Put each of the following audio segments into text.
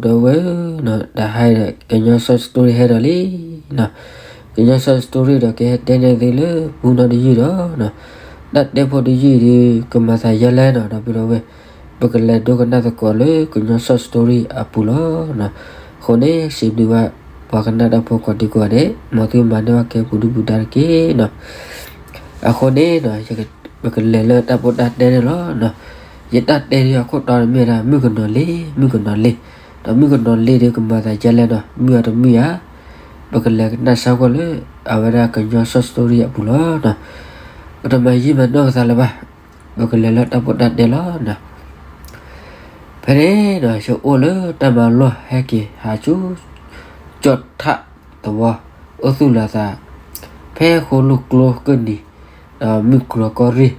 ဒီပုၢ်ဒီဝဲၢ်ဧၢ, တဟါဒီး ကညီ short story ဟဲဒီးလံနီၤ. ကညီ short story ဒီးကဟဲတဲန့ၢ်သုလၢပူနီတယုၢ်ဒီး တၢ်တဲဖိတယုၢ်ဒီး ကမၤသးယဲလဲၣ်နီၤ ဒီပုၢ်ဒီဝဲၢ်, ပကလဲၤဒိကနၣ်သကိးလၢကညီ short story အပူၤလီၤ. အဃိန့ၣ် စံးဘျုးဘၣ်ပှၤကနၣ်တၢ်ဖိကိးဒံကိးဂၤဒဲး မ်သုမၤန့ၢ်အီၣ်ကဲပူၤဒုၣ်ပူၤဒါတက့ၢ်နီၤ. အဃိန့ၣ် ပကလဲၤလၢတၢ်ဖိတၢ်တဲန့ၣ်လီၤ. ယတၢ်တဲဒ်အခိၣ်တီန့ၣ်မ့ၢ်ဝဲဒၣ် မုၣ်ကနီၤလ့ၤ, မုၣ်ကနီၤလ့ၤ, ဒီးမုၣ်ကနီၤလ့ၤဒီးကမၤသးဒ်လဲၣ်နီၤ မုာ်အတမုာ်ဧါ. ပကလဲၤကနၣ်စၢ်ကွၢ်လၢ အဝဲဒၣ်ကညီ short story အပူၤလီၤ. ပတမၤယံာ်မၤနီၢ်ပသးလၢၤဘၣ်, ပကလဲၤလၢတၢ်ဖိတၢ်တဲလီၤ. ဖဲန့ၣ်ဒီး ယအိၣ်လၢတၢ်မၤလီၢ်ဟဲက့ၤဟးဆူ ကၠီၣ်ထၣ်သဝီ အိၣ်သူၣ်လီၤသး ဖဲဃိလိာ်ကျိကၢၢ်နံၤ ဒီးမုၢ်ကြၢးကီၢ်ရ့ၣ်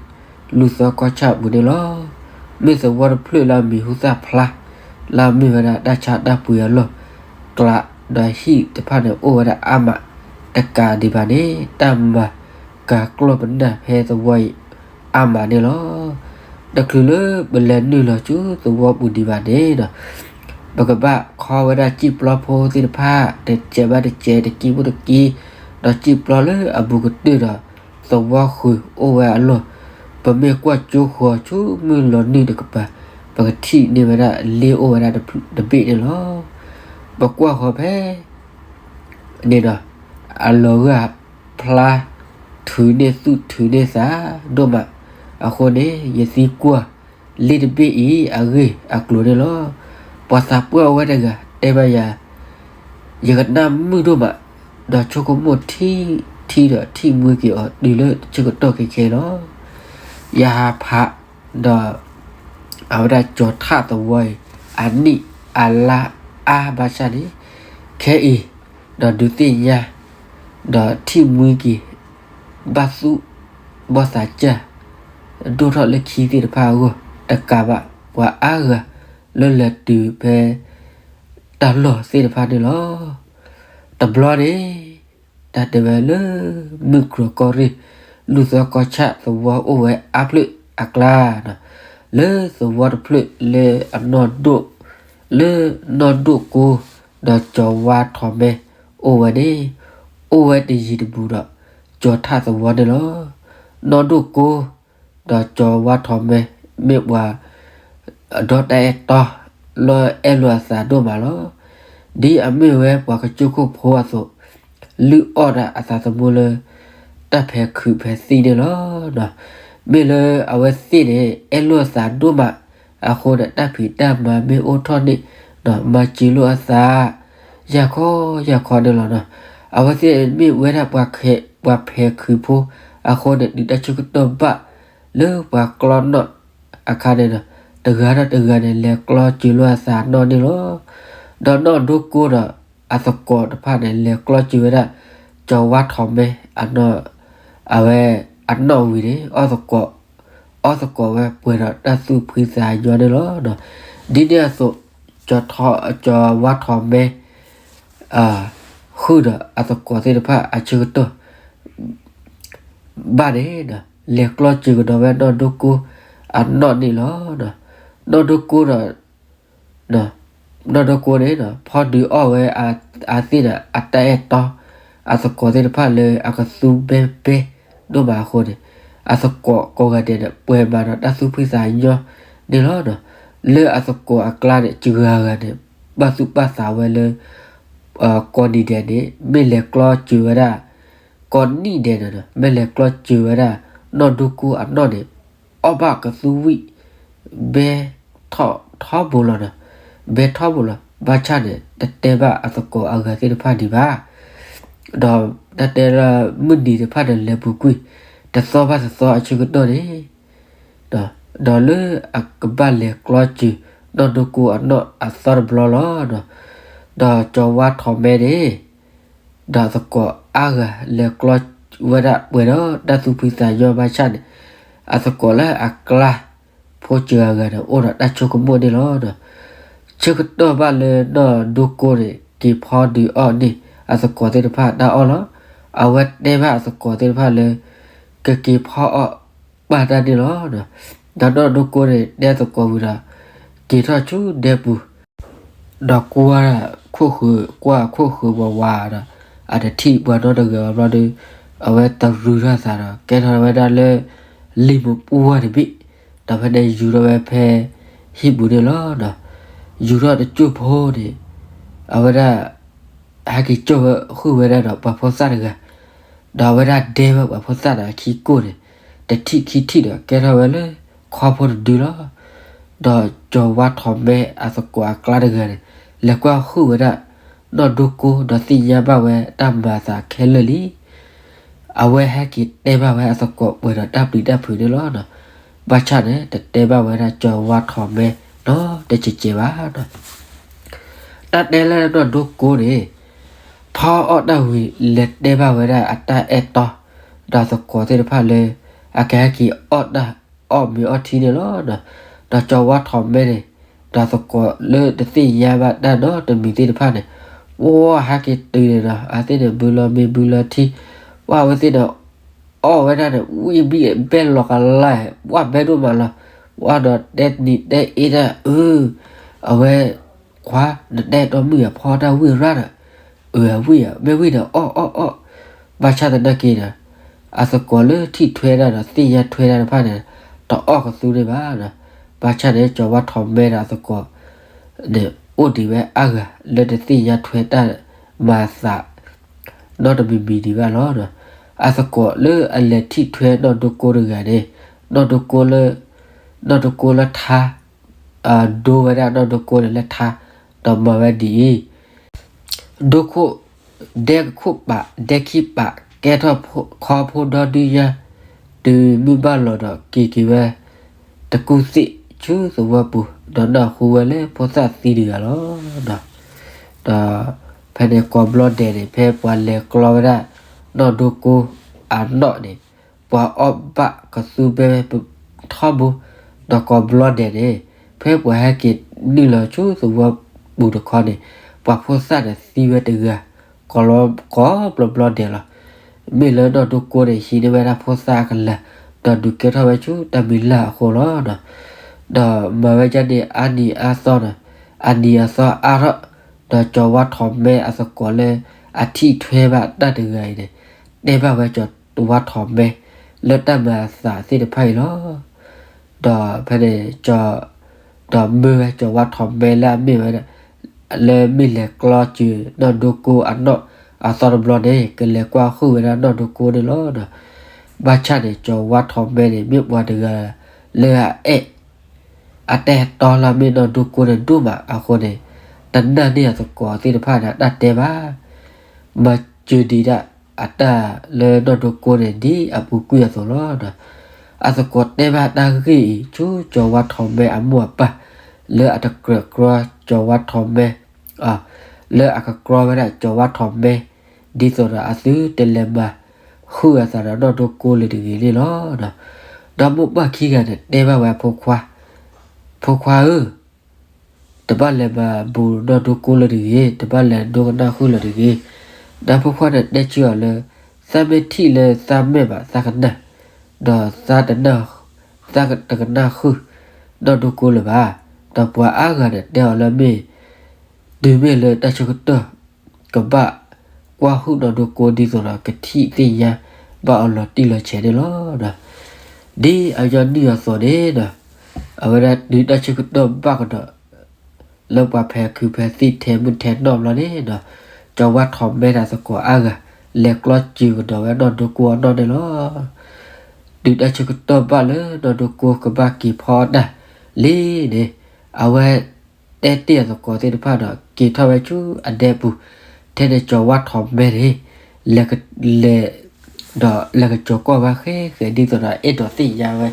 လူၢ်သီကီၢ်ဆၣ်အပူၤန့ၣ်လီၤ. မ့ၢ်သဝီတဖျၢၣ်လၢအမံၤဟူသၣ်ဖျါ လၢအမ့ၢ်ဝဲဒၣ်တၢ်ဆါတၢ်ပှ့ၤအလီၢ်, ကျးဒီးဟံၣ်တဖၣ်န့ၣ် အိၣ်ဝဲဒၣ်အါမးတကးဒံးဘၣ်န့ၣ် တၢ်မၤကၤကျီၢ်ပနၢ်ဖဲသဝီအံၤ အါမးန့ၣ်လီၤ. တချုးလၢပလဲၤနုာ်လီၤဆူသဝီပူၤဒံးဘၣ်န့ၣ်ဒီး ပကဘၣ်ခီဝဲဒၣ်စံၣ်ပျီဖိသ့ၣ်တဖၣ် တစဲးဘၣ်တစဲး တကံၢ်ဖိတကံၢ်, ဒီးစံၣ်ပျီလၢအဘူးကတၢၢ်ဒီး သဝီဃုာ်အိၣ်ဝဲအလီၢ်, ပမ့ၢ်ကွၢ်ကၠိဃီၤဆူမုၢ်လီၤနုာ်တကပၤ ပကထံၣ်န့ၢ်ဝဲဒၣ်လ့အိၣ်ဝဲဒၣ်တဘ့ၣ်န့ၣ်လီၤ. ပကွၢ်ဃီၤဖဲ န့ၣ်ဒီး အလီၤဂာ်ဖျါ ထုးန့ၢ်သူၣ်ထုးန့ၢ်သးဒိၣ်မး, အဃိန့ၣ် ယသံကွၢ်လ့တဘ့ၣ်အံၤအဂ့ၢ်အကျိၤန့ၣ်လီၤ. ပှၤသးပှၢ်ဝဲတဂၤတဲဘၣ်ယၤ, ယကနၣ်မုာ်ဒိၣ်မး, ဒီးဆိကမိၣ်ထံ ထံဒီးထံၣ်မှံက့ၤအီၤတုၤလၢဆၢကတီၢ်ခဲခဲလီၤ. ယဟးဖးဒီး အဝဲဒၣ်ကၠီၤထၣ်သဝီအံၤ အနံၣ်အလါအါဘၣ်ဆၣ်န့ၣ် ခဲအံၤ ဒီးဒုးသ့ၣ်ညါ ဒီးထံၣ်မှံက့ၤ ဘၣ်သူၣ်ဘီၣ်သးစၢ် ဒိၣ်ထီၣ်လၢခံသ့ၣ်တဖၣ်အဂီၢ် တကးဘၣ် ပှၤအါဂၤလၢလဲၤတုၤဖဲ တၢ်လီၢ်သ့ၣ်တဖၣ်န့ၣ်လီၤ. တဘျီန့ၣ် တၢ်တဲဝဲလၢ မုၢ်ကြၢးကီၢ်ရ့ၣ် လူၢ်သီကီၢ်ဆၣ်သဝီအိၣ်ဝဲအါဖျၢၣ်အကျါဒီး လၢသဝီတဖျၢၣ်လၢအနီၢ်ဒိၣ် လၢနီၢ်ဒိၣ်ကိ ဒီးကၠီၤဝါထီးမဲအိၣ်ဝဲန့ၣ် အိၣ်ဝဲတယံၤတဘူးဒီး ကၠီၤထၣ်သဝီန့ၣ်လီၤ. နီၢ်ဒိၣ်ကိ ဒီးကၠီၤဝါထီးမဲ မ့ၢ်ပှၤ ဒီးတၢ်အဲၣ်တီ လီၤအဲၣ်လိာ်အသးဒိၣ်မးလီၤ. ဒ်အမ့ၢ်ဝဲပှၤကစၢၢ်ခိၣ်ဖိအသိး လုၢ်အီၣ်ဒၣ်အသးသမူလၢ တၢ်ဖဲးခုးဖဲးသံးန့ၣ်လီၤ. မ့ၢ်လၢအဝဲသ့ၣ်န့ၣ် အဲၣ်လိာ်အသးဒိၣ်မးအဃိန့ၣ် တၢ်ဖံးတၢ်မၤမ့ၢ်အိၣ်ထီၣ်န့ၣ် မၤစၢၤလိာ်အသး ယၢ်ခီယၢ်ခီန့ၣ်လီၤ. အဝဲသ့ၣ်မ့ၢ်ဝဲဒၣ်ပှၤဖဲးခုးဖိအဃိန့ၣ် တုၤတၢ်ဆၢကတီၢ်ဘၣ်လၢပှၤကျီနီၣ်အခါန့ၣ်ဒီး တဂၤဒီးတဂၤန့ၣ် လဲၤကျီစၢၤလိာ်အသးနီၣ်န့ၣ်လီၤ. ဒီးနီၢ်ဒိၣ်ကိဒီးအသကိးတဖၣ်န့ၣ် လဲၤကျီစၢၤဝဲဒၣ် ကၠီၤဝါထီးမဲ အနီၣ် အဝဲအနီၣ်ဝံၤန့ၣ် အီၣ်သကိး အီၣ်သကိးဝဲပှဲၤဒီးတၢ်သူၣ်ဖှံသးညီန့ၣ်လီၤ. ဒ်န့ၣ်အသိး ကၠီၤထီး ကၠီၤဝါထီးမဲ ဃုာ်ဒီးအသကိးသ့ၣ်တဖၣ်အဆၢကတီၢ် ဘၣ်န့ၣ် လဲၤကျီစၢၤကဒီးဝဲနီၢ်ဒိၣ်ကိအနီၣ်န့ၣ်လီၤ. နီၢ်ဒိၣ်ကိဒီး နီၢ်ဒိၣ်ကိန့ၣ် ဖီဒုးအီၣ်ဝဲအသ့ၣ်ဒီးအတၢ်အဲၣ်တီ အသကိးသ့ၣ်တဖၣ်လၢအကသူဘဲဘဲဒိၣ်မးအဃိန့ၣ် အသကိးကိးဂၤဒဲးန့ၣ် ပှဲၤမးဒီးတၢ်သူၣ်ဖှံသးညီန့ၣ်လီၤ. လၢအသကိးအကျါန့ၣ် စှၤဂၤဂၤန့ၣ် ဘၣ်သူၣ်ဘၣ်သးဝဲလၢ ကိးနံၤဒဲးန့ၣ် မ့ၢ်လဲၤကျီစၢၤဝဲဒၣ် ကိးနံၤဒဲးန့ၣ် မ့ၢ်လဲၤကျီစၢၤဝဲဒၣ် နီၢ်ဒိၣ်ကိအနီၣ်န့ၣ် အီၣ်ဘၣ်ကသူဝံၣ် ဘဲထီၣ်ထီဘိလီၤနီၤ, ဘဲထီဘိလီၤ. ဘၣ်ဆၣ်န့ၣ် တတဲဘၣ်အသကိးအဂၤသ့ၣ်တဖၣ်ဒံးဘၣ်. ဒီးတၢ်တဲလၢမုၢ်နံၤတဖၣ်န့ၣ် လဲၤပူၤကွံာ် တသီဘၣ်တသီအဆၢကတီၢ်န့ၣ် ဒီးလၢအကဘၣ်လဲၤကျီစၢၤ နီၢ်ဒိၣ်ကိအနီၣ်အသီတဘျီလီၤ. ဒီးကၠီၤဝါထီးမဲန့ၣ် ဒီးအသကိးအါဂၤလဲၤကျီဝဲဒၣ်ပှဲၤဒီးတၢ်သူၣ်ဖှံသးညီဘၣ်ဆၣ်န့ၣ် အသကိးလၢအကျါ ဖိစှၤဂၤဂၤန့ၣ် အိၣ်ဒီးတၢ်ဆိကမိၣ်န့ၣ်လီၤ. ဆၢကတီၢ်ဘၣ်လၢနီၢ်ဒိၣ်ကိန့ၣ် က့ၤဖီဒုးအီၣ်န့ၢ်အသကိးသ့ၣ်တဖၣ်တၢ်အီၣ်လီၤ. အဝဲတဲဘၣ်အသကိးသ့ၣ်တဖၣ်လၢ ကက့ၤဖီအီၣ်ပာ်တၢ်န့ၣ်လီၤ. ဒီးနီၢ်ဒိၣ်ကိန့ၣ် တဲသကိးဝံၤဒီး က့ၤထီၣ်ဆူဒဲပူၤ ဒီးကွၢ်ခိၣ်ဃၢၤ ကွၢ်ခိၣ်ဃၢၤဝးဝးဒီး အတထံၣ်ပှၤနီတဂၤဘၣ်ဘျီဒီး အဝဲတရူးထီၣ်အသးဒီး ကဲထီၣ်ဝဲဒၣ်လၢ လံာ်မူးပှၢ်တဘ့ၣ်, ဒီးဖဲန့ၣ်ယူၤထီၣ်ဝဲဖဲ ဟံၣ်ပူၤန့ၣ်လီၤ. ယူၤထီၣ်တစိၢ်ဖိန့ၣ် အဝဲဒၣ် ဟဲက့ၤကၠီၣ်ဝဲဃုာ်ဝဲဒၣ်ဒီးပှၤဖိသၣ်တဂၤ, ဒီးအဝဲဒၣ်ဒဲဝဲပှၤဖိသၣ်ဒီးအခံကိၢ်န့ၣ် တထံၣ်ခံထံၣ်ဒီးကဲထီၣ်ဝဲလၢ ခီဖိတဒုလီၤ. ဒီးကၠီၤဝါထီးမဲအသကိးအကျါတဂၤန့ၣ် လဲၤကွၢ်ဃုာ်ဝဲဒၣ် နီၢ်ဒိကိဒီးသ့ၣ်ညါဘၣ်ဝဲတၢ်မၤအသးခဲလၢာ်လံ. အဝဲဟဲက့ၤတဲဘၣ်ဝဲအသကိးပှဲၤဒီးတၢ်ပျံၤတၢ်ဖုးန့ၣ်လီၤ. ဘၣ်ဆၣ်န့ၣ် တတဲဘၣ်ဝဲဒၣ်ကၠီၤဝါထီးမဲနီတစဲးကဲးဘၣ်. တၢ်တဲလၢနီၢ်ဒိကိန့ၣ် ဖီအီၣ်တၢ်ဝံၤလဲၤတဲဘၣ်ဝဲဒၣ်အတၢ်အဲၣ်တီ ဒီးသကိးသ့ၣ်တဖၣ်လၢ အကဟဲက့ၤအီၣ်တၢ်အီၣ်မ့ၤအီထံန့ၣ်လီၤ. ဒီးကၠီၤဝါထီးမဲန့ၣ် ဒီးသကိးလၢတသ့ၣ်ညါဘၣ်တၢ်နီတမံၤသ့ၣ်တဖၣ်န့ၣ် ပှၤဟဲက့ၤတုၤန့ၣ်ဒီး အဝဲသ့ၣ်န့ၣ် ဘုလီၤမ့ၤဘုလီၤထံ, ပှၤအဝဲသ့ၣ်န့ၣ် အီၣ်ဝဲဒၣ်န့ၣ် ဝံၣ်ဘံၣ်ဘဲလီၤကလါ, ပှၤဘဲဒိၣ်မးလီၤ. ပှၤဒီးတဲနံၤတဲအ့တၢ်အၢ, အဝဲ ခွါ နတၢ်အဲၣ်တီမုၣ်အဖီတၢ်ဝံၣ်ရၣ်ဒီး, အၢ အဝံၣ်ဧါ, မ့ၢ်ဝံၣ်ဒီးအီၣ်အီၣ်အီၣ်. ဘၣ်ဆၣ်သနာ်က့ဒီး အသကိးလၢထံၣ်ထွဲဒၣ်ဒီးသ့ၣ်ညါထွဲဒၣ်တဖၣ်န့ၣ် တအီၣ်ကသူန့ၣ်ဘၣ်ဒီး, ဘၣ်ဆၣ်န့ၣ် ကၠီၤဝါထီးမဲဒီးအသကိးန့ၣ် အိၣ်ဒံးဝဲအါဂၤလၢတသ့ၣ်ညါထွဲတၢ်မၤအသး နီတမံၤမံၤဒံးဘၣ်လီၤ. အသကိးလၢအလဲၤထံၣ်ထွဲနီၢ်ဒိကိတဂၤန့ၣ် နီၢ်ဒိကိလၢ နီၢ်ဒိကိလၢထါ ဒိဝဲဒၣ်နီၢ်ဒိကိန့ၣ်လၢထါ, ဒီးမၤဝဲဒ်အံၤ, ဒိခိၣ် ဒဲခိၣ်ပာ် ဒဲခံပာ် ကဲထီၣ်ခီဖိဒီဒုညါ, တုၤမုၢ်ဘၣ်လီၤဒီးက့ၤက့ၤဝဲ တကူၣ်သ့ၣ်ဆူသဝီပူၤ, ဒီးနၢ်ဟူဝဲလၢဖိသၣ်သံတဂၤလီၤ. ဒီးဖဲန့ၣ်ကိးဘျီဒဲးန့ၣ် ဖဲပှၤလဲၤကျီဝဲဒၣ် နီၢ်ဒိကိအနီၣ်န့ၣ် ပှၤအီၣ်ဘၣ်ကသူဘဲထီဘိ, ဒီးကိးဘျီဒဲးန့ၣ် ဖဲပှၤဟဲက့ၤနုာ်လီၤဆူသဝီပူၤတခီန့ၣ် ပှၤဖိသၣ်န့ၣ်သံဝဲတဂၤ ကိးဘျီဘျီဒဲးလီၤ. မ့ၢ်လၢနီၢ်ဒိကိန့ၣ် ဟံးန့ၢ်ဝဲဒၣ်ဖိသၣ်အကလၤ, ဒီးဒုးကဲထီၣ်ဝဲဆူတၢ်မံၤလၢ်အဃိလီၤ. ဒီးမၤဝဲဒ်န့ၣ်အါနံၤအါသီဒီး အါနံၤအါသီအါထီၣ်, ဒီးကၠီၤဝါထီးမဲအသကိးလၢအထံၣ်ထွဲဘၣ်တၢ်တဂၤအံၤန့ၣ် တဲဘၣ်ဝဲကၠီၤဝါထီးမဲ လၢတၢ်မၤအသးသ့ၣ်တဖၣ်အံၤလီၤ. ဒီးဖဲန့ၣ် ဒီးမၢဝဲကၠီၤဝါထီးမဲလၢအမ့ၢ်ဝဲဒၣ် လၢမ့ၢ်လဲၤကျီစၢၤနီၢ်ဒိကိအနီၣ်အသီတဘျီန့ၣ် ကလဲၤကွၢ်ဟုၣ်ဝဲဒၣ်နီၢ်ဒိကိန့ၣ်လီၤ. ဒီးဘၣ်ဆၣ်န့ၣ် ကၠီၤဝါထီးမဲန့ၣ် မ့ၢ်ပှၤတဂၤလၢအအဲၣ် အတၢ်အဲၣ်တီလၢအမ့ၢ်နီၢ်ဒိကိန့ၣ်ဒိၣ်မးအဃိန့ၣ် တနာ်န့ၢ်အသကိးသ့ၣ်တဖၣ်န့ၣ် အတၢ်တဲဘၣ်. မၤစၢၤဒံးဒၣ်အတၢ်လၢနီၢ်ဒိကိန့ၣ် ဒ်အပူၤကွံာ်အသိးလီၤ. အသကိးတဲဘၣ်တၢ်ဂ့ၢ်အံၤ ဆူကၠီၤဝါထီးမဲအမိၢ်အပၢ် လၢအတကြၢးကြီကၠီၤဝါထီးမဲ လၢအကကြီဝဲဒၣ်ကၠီၤဝါထီးမဲ ဒ်သိးဒီးအသုတလဲၤမၤဃုာ်အသးဒီးနီၢ်ဒိကိလၢၤတဂ့ၤန့ၣ်လီၤ. ဒီးမိၢ်ပၢ်ခံဂၤန့ၣ်တဲဘၣ်ဝဲအဖိခွါ, ဖိခွါဧၢ, တဘၣ်လဲၤမၤဘူးနီၢ်ဒိကိလၢၤတဂ့ၤ, တဘၣ်လဲၤဒိကနၣ်ဃုာ်လၢၤတဂ့ၤ. ဒီးဖိခွါန့ၣ်တဲဆၢအီၤလၢ သးမ့ၢ်ထံၣ်လၢသးမဲာ်ဘၣ်သးကနၣ်, ဒီး သးတကနၣ်ဃုာ်နီၢ်ဒိကိလၢၤဘၣ်. ဒီးပှၤအါဂၤန့ၣ်တဲအီၤလၢမ့ၢ် တုၤမ့ၢ်လၢတၢ်ဆၢကတီၢ် ကဘၣ်ကွၢ်ဟုၣ်နီၢ်ဒိကိဒ်သိးဒီးကထံၣ်သ့ၣ်ညါဘၣ်အီၤလီၤတံၢ်လီၤဆဲးန့ၣ်လီၤ. ဒ်အညီနုၢ်အသိးန့ၣ်ဒီး အဝဲဒၣ်တုၤတၢ်ဆၢကတီၢ်ဘၣ်ကဒီး လၢပှၤဖဲးခုးဖဲးသံၣ်ထဲမုၢ်ထဲနီၢ်ဘျီန့ၣ်ဒီး ကၠီၤဝါထီးမဲဒီးသကိးအါဂၤ လဲၤကျီစၢၤကဒီးဝဲနီၢ်ဒိကိအနီၣ်န့ၣ်လီၤ. တုၤတၢ်ဆၢကတီၢ်ဘၣ်လၢနီၢ်ဒိကိကဘၣ်က့ၤဖီအီၣ်တၢ်လံန့ၣ် အဝဲ တဲတ့ၢ်အသကိးသ့ၣ်တဖၣ်ဒီး က့ၤထီၣ်ဝဲဆူအဒဲပူၤ, ထဲန့ၣ်ကၠီၤဝါထီးမဲန့ၣ် လဲၤကလဲၤ ဒီးလဲၤကကၠီၤကွၢ်ဝဲဃဲဃဲဒ်သိးဒီးအဲၣ်ဒိးသ့ၣ်ညါဝဲ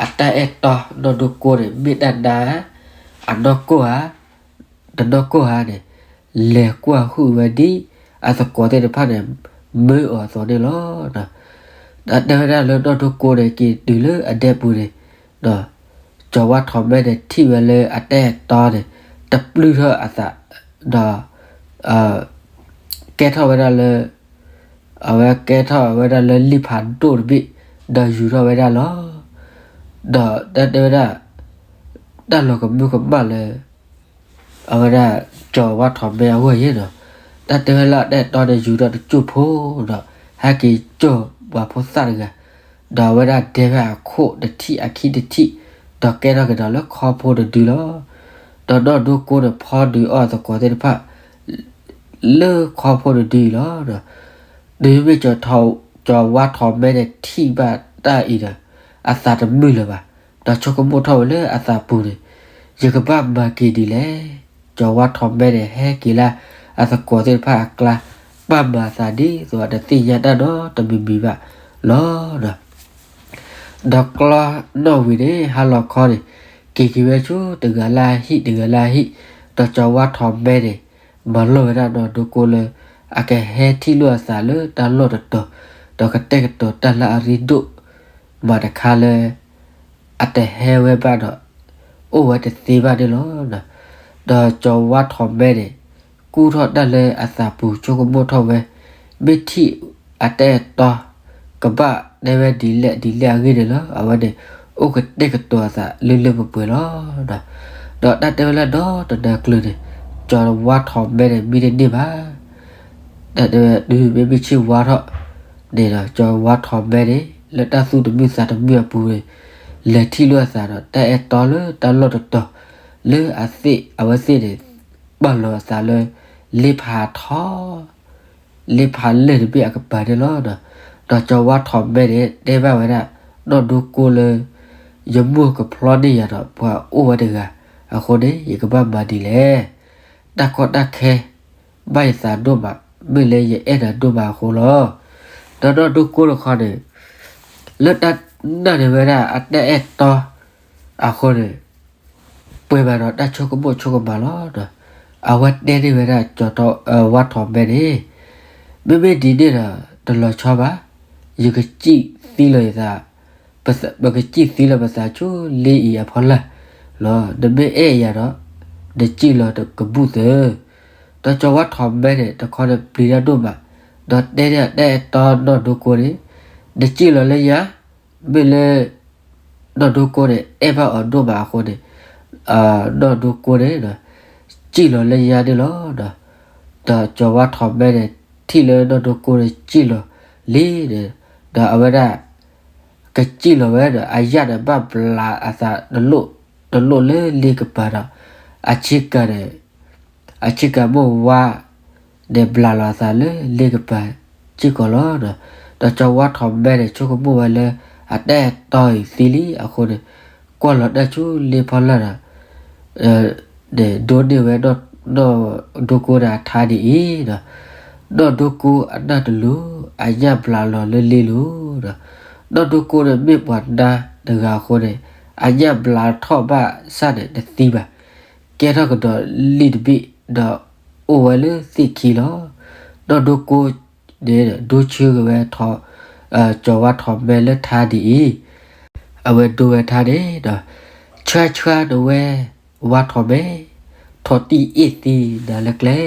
အတၢ်အဲၣ်တီနီၢ်ဒိကိန့ၣ် မ့ၢ်တၢ်နါဧါ, အနီၢ်ကိၢ်ဧါ, တနီၢ်ကိၢ်ဧါန့ၣ် လဲၤကွၢ်ဟုၣ်ဝဲဒ်အသကိးသ့ၣ်တဖၣ်န့ၣ် မၢအီၤအသိးန့ၣ်လီၤ. ဒီးတဲဝဲဒၣ်လၢနီၢ်ဒိကိန့ၣ် က့ၤတုၤလၢအဒဲပူၤန့ၣ်ဒီး ကၠီၤဝါထီးမဲန့ၣ် ထံၣ်ဝဲလၢအတၢ်အဲၣ်တီန့ၣ် တပျုၢ်ထီၣ်အသး ဒီး ကဲထီၣ်ဝဲဒၣ်လၢ အဝဲကဲထီၣ်ဝဲဒၣ်လၢလံာ်ဖးဒိၣ်တဘ့ၣ် ဒီးယူၤထီၣ်ဝဲဒၣ်လီၤ. ဒီးတၢ်တဲဝဲဒၣ် တၢ်လီၤကမၢကမၣ်လၢ အဝဲဒၣ်ကၠီၤဝါထီးမဲအဂီၢ်ယဲဒီး တၢ်တဲဝဲလၢအတၢ်အဲၣ်တီန့ၣ် ယူၤထီၣ်တစိၢ်ဖိဒီး ဟဲက့ၤကၠီၤပှၤဖိသၣ်တဂၤ, ဒီးအဝဲဒၣ်ဒဲဖဲအခိၣ်တထံၣ်အခံတထံၣ်, ဒီးကဲထီၣ်ကဒီးလၢခီဖိတဒုလီၤ. ဒီးနီၢ်ဒိကိန့ၣ်ဖီဒုးအီၣ်အသကိးသ့ၣ်တဖၣ် လၢခီဖိတဒုအံၤလီၤ. တုၤမ့ၢ်ကၠီၤဝါထီးမဲန့ၣ်ထံၣ်ဘၣ်တၢ်အံၤဒီး အသးတမုာ်လၢၤဘၣ်, ဒီးဆိကမိၣ်ထီၣ်ဝဲလၢအသးပူၤန့ၣ်, ယကဘၣ်မၤက့ၤဒ်လဲၣ်. ကၠီၤဝါထီးမဲန့ၣ် ဟဲက့ၤလၢအသကိးသ့ၣ်တဖၣ်အကျါ, ပာ်မၤအသးဒ်သိးအတသ့ၣ်ညါတၢ်နီတမံၤမံၤဘၣ်လီၤ. ဒီးကျီနီၣ်ဝံၤန့ၣ် ဟါလီၤခီန့ၣ် က့ၤက့ၤဝဲဆူတဂၤလၢအဟံၣ်တဂၤလၢအဟံၣ်, ဒီးကၠီၤဝါထီးမဲန့ၣ် မၤလိာ်ဝဲဒၣ်နီၢ်ဒိကိလၢ အကဟဲထံၣ်လိာ်အသးလၢတၢ်လီၢ်တတီၤ, ဒီးကတဲာ်ကတီၤတၢ်လၢအရ့ဒိၣ်မးတခါလၢ အတဟဲဝဲဘၣ်ဒီး အိၣ်ဝဲတသ့ဘၣ်န့ၣ်လီၤ. ဒီးကၠီၤဝါထီးမဲန့ၣ် ကူၣ်ထီၣ်တၢ်လၢအသးပူၤဆိကမိၣ်ထီၣ်ဝဲ, မ့ၢ်ထံၣ်အတၢ်အဲၣ်တီ ကဘၣ်တဲဝဲဒ်လဲၣ်ဒ်လဲၣ်အဂ့ၢ်န့ၣ်လီၤ. အဝဲန့ၣ် အိၣ်ကတဲာ်ကတီၤအသးလၢလၢပှဲၤပှဲၤလီၤ. ဒီးတၢ်တဲဝဲလၢဒီတနၤကျၢၤန့ၣ် ကၠီၤဝါထီးမဲန့ၣ် မံတန့ၢ်ဘၣ်. တၢ်တဲဝဲတုၤမ့မ့ၢ်ဆ့ၣ်ဝါထီၣ်န့ၣ်ဒီး ကၠီၤဝါထီးမဲန့ၣ် လၢတၢ်သူၣ်တမုာ်သးတမုာ်အပူၤန့ၣ် လဲၤထံၣ်လိာ်အသးဒီး တၢ်အဲၣ်တီလၢတၢ်လီၢ်တတီၤ လၢအသ့ၣ် အဝဲသ့ၣ်န့ၣ် ပာ်လီၤအသးလၢ လ့ဖးထီ လ့ဖးလဲၢ်တဘ့ၣ်အကပၤန့ၣ်လီၤ. ဒီးကၠီၤဝါထီးမဲန့ၣ် တဲဘၣ်ဝဲဒၣ် နီၢ်ဒိကိလၢ ယမိၢ်ကဖျီန့ၢ်ယၤဒီး ပှၤအိၣ်ဝဲတဂၤအဃိန့ၣ် ယကဘၣ်မၤဒ်လဲၣ်. တၢ်ကီတၢ်ခဲ ဘၣ်ယသးဒိၣ်မး မ့ၢ်လၢယအဲၣ်နၤဒိၣ်မးအဃိလီၤ. ဒီးနီၢ်ဒိကိတခီန့ၣ် လၢတၢ်နာ်န့ၢ်ဝဲဒၣ်အတၢ်အဲၣ်တီအဃိန့ၣ် ပှဲၤဘၣ်ဒီးတၢ်ဆိကမိၣ်ဆိကမးလီၤ. အဝဲတဲန့ၢ်ဝဲဒၣ်ကၠီၤဝါထီးမဲန့ၣ်, မ့မ့ၢ်ဒ်န့ၣ်ဒီး တလီၤဆီဘၣ်, ယကစံၣ်သံလီၤယသး, ပကစံၣ်သံလီၤပသးဆူလ့အံၤအဖီလာ်လီၤ. နမ့ၢ်အဲၣ်ယၤဒီး နစံၣ်လီၤကဘူၣ်သၢ. ဒီးကၠီၤဝါထီးမဲန့ၣ် တခီန့ၣ်ပျံၤတၢ်ဒိၣ်မး, ဒီးတဲန့ၢ်အတၢ်အဲၣ်တီနီၢ်ဒိကိန့ၣ်, နစံၣ်လီၤလၢညါ, မ့ၢ်လၢ နီၢ်ဒိကိန့ၣ် အဲၣ်ဘၣ်အီၤဒိၣ်မးအဃိန့ၣ်, နီၢ်ဒိကိန့ၣ် စံၣ်လီၤလၢညါန့ၣ်လီၤ. ဒီးကၠီၤဝါထီးမဲန့ၣ် ထံၣ်လၢနီၢ်ဒိကိန့ၣ် စံၣ်လီၤလံန့ၣ်, ဒီးအဝဲဒၣ် ကစံၣ်လီၤဝဲဒီး အယၣ်န့ၣ်ဘၣ်ဘျးအသး တလိၣ်လၢလ့ကပၤဒီး အဆ့ကၤန့ၣ် အဆ့ကၤမိၢ်ဝါ န့ၣ်ဘျးလီၤအသးလၢလ့ကပၤ စ့ၢ်ကီးလီၤ. ဒီးကၠီၤဝါထီးမဲန့ၣ် ဆိကမိၣ်ဝဲလၢ အတၢ်အဲၣ်တီအံၤသံလံအဃိန့ၣ် ကွၢ်လီၤတၢ်ဆူလ့ဖီလာ်ဒီး ဒိးန့ၢ်ဝဲ နီၢ်ဒိကိန့ၣ်အထါဒ်အံၤဒီး နီၢ်ဒိကိအနၢ်တလူၤ အညၣ်ဘျးလီၤလၢလ့လိၤဒီး နီၢ်ဒိကိန့ၣ် မ့ၢ်ပှၤနါတဂၤအဃိန့ၣ် အညၣ်ဘျးထီၣ်ဘၣ်ဆၣ်န့ၣ်တသံဘၣ်. ကဲထီၣ်ကဒီးလံာ်တဘ့ၣ်ဒီး အိၣ်ဝဲလၢသ့ၣ်ခံလီၤ. နီၢ်ဒိကိန့ၣ် ဒိဆၢက့ၤဝဲ ကၠီၤဝါထီးမဲလၢထါဒ်အံၤ အဝဲဒိဝဲထါန့ၣ်ဒီး ဆှါဆှါနဝဲ ဝါထီးမဲ ထီၣ်တံၢ်အ့ၣ်သံနၤလၢကျဲ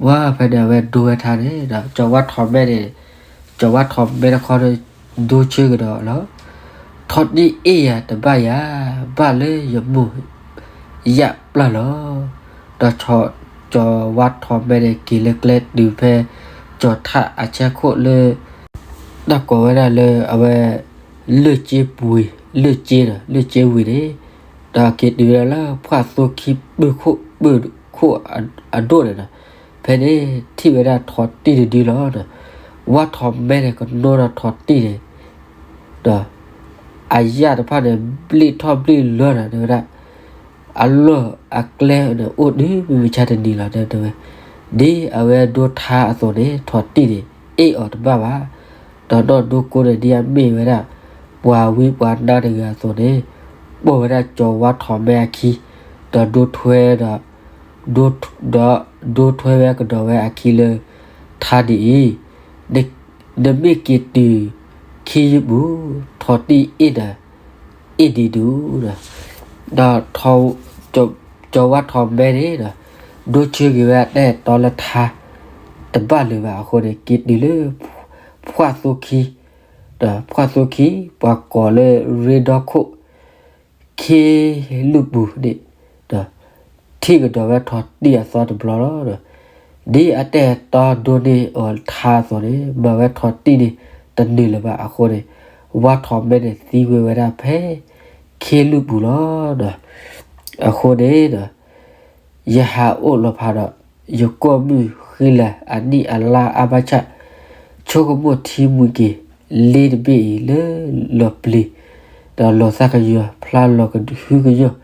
ဝါဖဲန့ၣ် အဝဲဒိဝဲထါန့ၣ်ဒီး ကၠီၤဝါထီးမဲန့ၣ် ကၠီၤဝါထီးမဲတခီန့ၣ် ဒိဆၢကဒီးလီၤ. ထီၣ်တံၢ်အ့ၣ်ယၤတဘၣ်ယၤ ဘၣ်လၢယမိၢ်ယၣ်ပျၢ်လီၤ. ဒီးကၠီၤဝါထီးမဲန့ၣ် က့ၤလၢကျဲတုၤဖဲ ကၠီၤထၣ်အဆၢခိၣ်လၢ တၢ်ကိးဝဲဒၣ်လၢအဝဲ လၢၢ်က့ပူၤ လၢၢ်က့ဒီး လၢၢ်က့ဝံၤန့ၣ် ဒီးက့ၤတုၤဝဲဒၣ်လၢ ဖှၣ်သိခံပၢၢ်ခိၣ် ပၢၢ်ခိၣ်အဒိၣ်န့ၣ်ဒီး ဖဲန့ၣ်ထံၣ်ဝဲဒၣ်ထီၣ်တံၢ်တဒုလီၤ. ဝါထီးမဲန့ၣ် ကနိဒီးထီၣ်တံၢ်န့ၣ် ဒီး အယၣ်တဖၣ်န့ၣ် ဘျ့ၣ်ထီၣ်ဘျ့ၣ်လီၤဒီး တဲဝဲဒၣ် အလီၢ်အကျဲန့ၣ် အိၣ်တုၤမုၢ်မဆါတနံၤလီၤ တဲဝဲ. ဒ်အဝဲဒိထါအသိးန့ၣ် ထီၣ်တံၢ်န့ၣ် အ့ၣ်အီၤတဘၣ်ဘၣ်. ဒီးနီၢ်ဒိကိန့ၣ် ဒ်အမ့ၢ်ဝဲဒၣ် ပှၤဝံပှၤနါတဂၤအသိးန့ၣ် ပိာ်ဝဲဒၣ်ကၠီၤဝါထီးမဲအခံ ဒီးဒိထွဲဒီး ဒိ ဒီးဒိထွဲဝဲကဒီးဝဲအခံလၢ ထါဒ်အံၤ, နမ့ၢ်က့ၤတုၤ ခံယပူၤ ထီၣ်တံၢ်အ့ၣ်ဒီး အ့ၣ်ဒံးဒူၣ်ဒီး ဒီး ကၠီၤဝါထီးမဲန့ၣ်ဒီး ဒိဆၢက့ၤဝဲအတၢ်အဲၣ်တီလၢထါ တဘၣ်လၢၤဘၣ်အဃိန့ၣ် က့ၤတုၤလၢ ဖှၣ်သိခံ ဒီးဖှၣ်သိခံ ပှၤကိးလၢရ့ဒီခိၣ် ခ့လုၢ်ပူၤန့ၣ် ဒီး ထံၣ်ကဒီးဝဲထိးတံၢ်အသီတဘျီလီၤ. ဒ်အတၢ်အဲၣ်တီဒိန့ၢ်အီၤထါအသိးန့ၣ် မၤဝဲထိးတံၢ်န့ၣ်တန့ၢ်လၢၤဘၣ်အဃိန့ၣ်, ဝါထီးမဲန့ၣ်သံကွံာ်ဝဲဒၣ်ဖဲခ့လုၢ်ပူၤလီၤ. အဃိန့ၣ် ယဟးအိၣ်လီၤဖးဒီး ယကိာ်မုၣ်ဃံလၤအနံၣ်အလါအါဘၣ်ဆၣ်, ဆိကမိၣ်ထံမှံက့ၤ လ့တဘ့ၣ်အံၤလၢလီၤပျံၤ, ဒီးလီၤသၣ်ကယီၤ ဖျါလီၤကဟုကညီၢ်,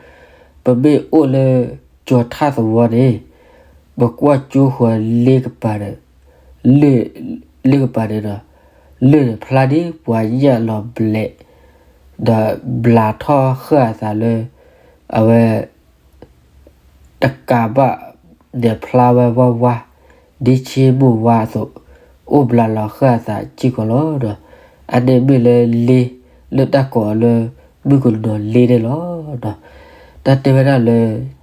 ပမ့ၢ်အိၣ်လၢကၠီၤထၣ်သဝီန့ၣ်, ပကွၢ်ကၠိဃီၤလ့ကပၤဒီး လၢၢ်, လ့ကပၤန့ၣ်ဒီး လၢၢ်န့ၣ်ဖျါဒ်ပှၤညၣ်လီၤဘျဲး, ဒီးဘျးထီၣ်ဃာ်အသးလၢ အဝဲ တကးဘၣ်န့ၣ်ဖျါဝဲဝါဝါ, ဒ်ဆ့မိၢ်ဝါအသိး, အိၣ်ဘျးလီၤဃာ်အသးစ့ၢ်ကီးလီၤ. အန့ၣ်မ့ၢ်လၢလ့လၢတၢ်ကိးအီၤလၢ မုၣ်ကနီၤလ့န့ၣ်လီၤ. တၢ်တဲဝဲဒၣ်လၢ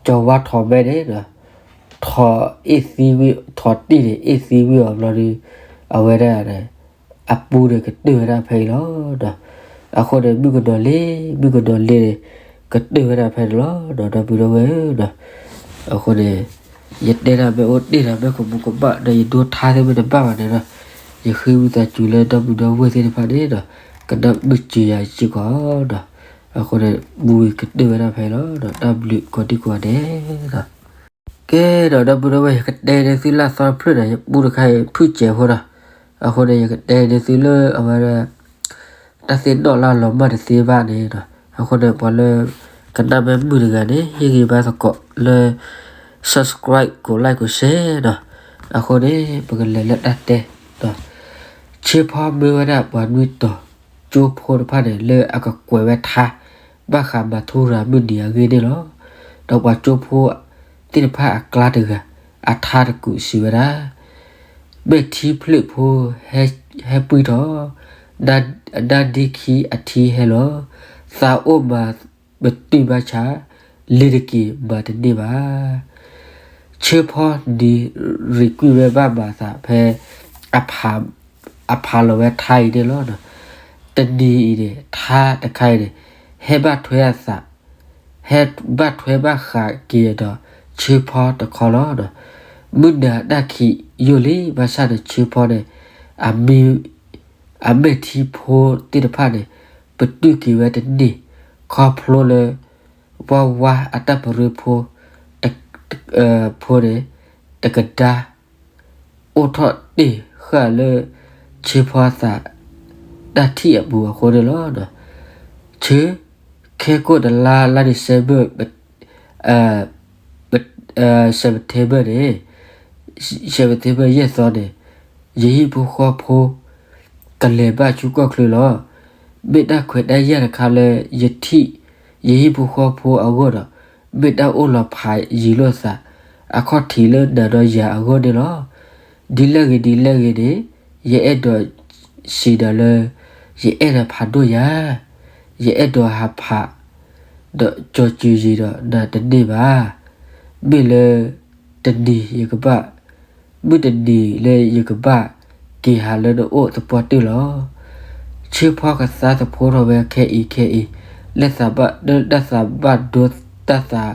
ကၠီၤဝါထီးမဲန့ၣ် ထီးအ့ၣ်သံဝံၤ, ထီးတံၢ်န့ၣ် အ့ၣ်သံဝံၤအီၤဘျီဒီး အဝဲဒၣ် အပူၤန့ၣ်ကတၢၢ်ဝဲဒၣ်ဖဲအံၤလီၤ. အဃိန့ၣ် မုၣ်ကနီၤလ့, မုၣ်ကနီၤလ့န့ၣ် ကတၢၢ်ဝဲဒၣ်ဖဲန့ၣ်လီၤ. ဒီပုၢ်ဒီဝဲၢ်ဧၢ, အဃိန့ၣ် ယတဲတၢ်မ့ၢ်အိၣ်တ့ၢ်ဒီးမ့ၢ်ကမူးကမၣ်ဒီး ယဒိထါသ့ၣ်မ့ၢ်တဘၣ်ဘၣ်န့ၣ်ဒီး ယဃ့ဝံသးစူၤလၢဒီပုၢ်ဒီဝဲၢ်သ့ၣ်တဖၣ်န့ၣ်ဒီး ကနၣ်မုာ်စၢၤယၤစ့ၢ်ကီးဒီး အဃိန့ၣ် မူဝံၤကတၢၢ်ဝဲဒၣ်ဖဲအံၤလီၤ. ဒီးတၢ်ဘျုးကိးဒံကိးဂၤဒဲးဒီး ကဲဒီး ဒီပုၢ်ဒီဝဲၢ် ယကတဲန့ၢ်သုလၢအသီတဖျၢၣ်န့ၣ် ယပူတခါအံၤ ဖုၣ်စဲးဖိဒီး အဃိန့ၣ် ယကတဲန့ၢ်သုလၢအဝဲဒၣ် တၢ်သ့ၣ်နီၣ်လၢအလီၤမၢ်တသ့ဘၣ်န့ၣ်ဒီး အဃိန့ၣ် ပှၤလၢကနၣ်မ့ၢ်မုာ်တဂၤန့ၣ် ဟ့ၣ်ဂံၢ်ဘါသကိးလၢ subscribe ကိး like ကိး share ဒီး အဃိန့ၣ် ပကလဲၤလၢတၢ်တဲဒီး ဆၢဖီမ့ၢ်ဝဲဒၣ်ပှၤနွံတီၤ ကၠိဖိတဖၣ်န့ၣ် လၢအကကွဲးဝဲထါ ဘၣ်ဃးမၤထူရၤမုၢ်နံၤအဂ့ၢ်န့ၣ်လီၤ. ဒီးပှၤကၠိဖိသ့ၣ်တဖၣ်အကျါတဂၤ အထါတကူာ်စံးဝဲဒၣ်, မဲာ်ထံဖျၢၣ်ဖိ ဟဲပှံၢ်ထီၣ်, နါဒ့ခံအထံဟဲလီၤ, သးအိၣ်မၤပတုာ်ဘၣ်ဆၣ်, လ့ၤတက့ၤမၤတန့ၢ်ဘၣ်. ဆၢဖီနံၤရံးကွံာ်ဝဲဘၣ်မၤအသးဖဲ အဖးလီၤဝဲထါအံၤန့ၣ်လီၤ. တနံၤအံၤန့ၣ် ထါတခါအံၤန့ၣ် ဟဲဘၣ်ထွဲအသး, ဟဲဘၣ်ထွဲဘၣ်ဃးက့ၤဒီး ဆၢဖီတခီလီၤ. မုၢ်နၤတၢ်ခံးယိာ်လံ ဘၣ်ဆၣ်ဒီးဆၢဖီန့ၣ် အမဲာ်ထံဖိသ့ၣ်တဖၣ်န့ၣ် ပတုာ်က့ၤဝဲတန့ၢ် ခီဖျိလၢ ပှၤဝါအတၢ်ပရၢဖိ ဖိန့ၣ် တကဒါ အိၣ်ထီၣ်တ့ၢ်ဃာ်လၢ ဆၢဖီသး တၢ်ထံၣ်အပူၤအဃိန့ၣ်လီၤ. ဆၢ ခဲကိာ်တလါ လါ December, September န့ၣ်, September ယဲၢ်သီန့ၣ် ယဟံၣ်ဖိဃီဖိ ကလဲၤဘၣ်ဆူကီၢ်ချၢလီၤ. မ့ၢ်တၢ်ခွဲးတၢ်ယာ်တခါလၢယထံၣ် ယဟံၣ်ဖိဃီဖိအဂီၢ်ဒီး မ့ၢ်တၢ်အိၣ်လီၤဖးယံာ်လိာ်သး အခီၣ်ထံးလၢနၤဒီးယၤအဂီၢ်န့ၣ်လီၤ. ဒ်လဲၣ်ဂ့ၤဒ်လဲၣ်ဂ့ၤန့ၣ် ယအဲၣ်ဒိးစံးဒီးလၢ ယအဲၣ်ဒိးဖးဒိၣ်ယၤ, ယအဲၣ်ဒိးဟးဖး ဒီးကၠီၤစၢၤယံၤဒီးနၤတန့ၢ်ဘၣ်. မ့ၢ်လၢ တနံၤယကဘၣ်, မုၢ်တနံၤလၢယကဘၣ်က့ၤဟးလၢနအိၣ်သပှၢ်တၢၢ်လီၤ. ဆၢဖီကသါသဖှိထီၣ်ဝဲခဲအံၤခဲအံၤ လၢသးဘၣ်ဒိတၢ်သးဘၣ်ဒိတၢ်သး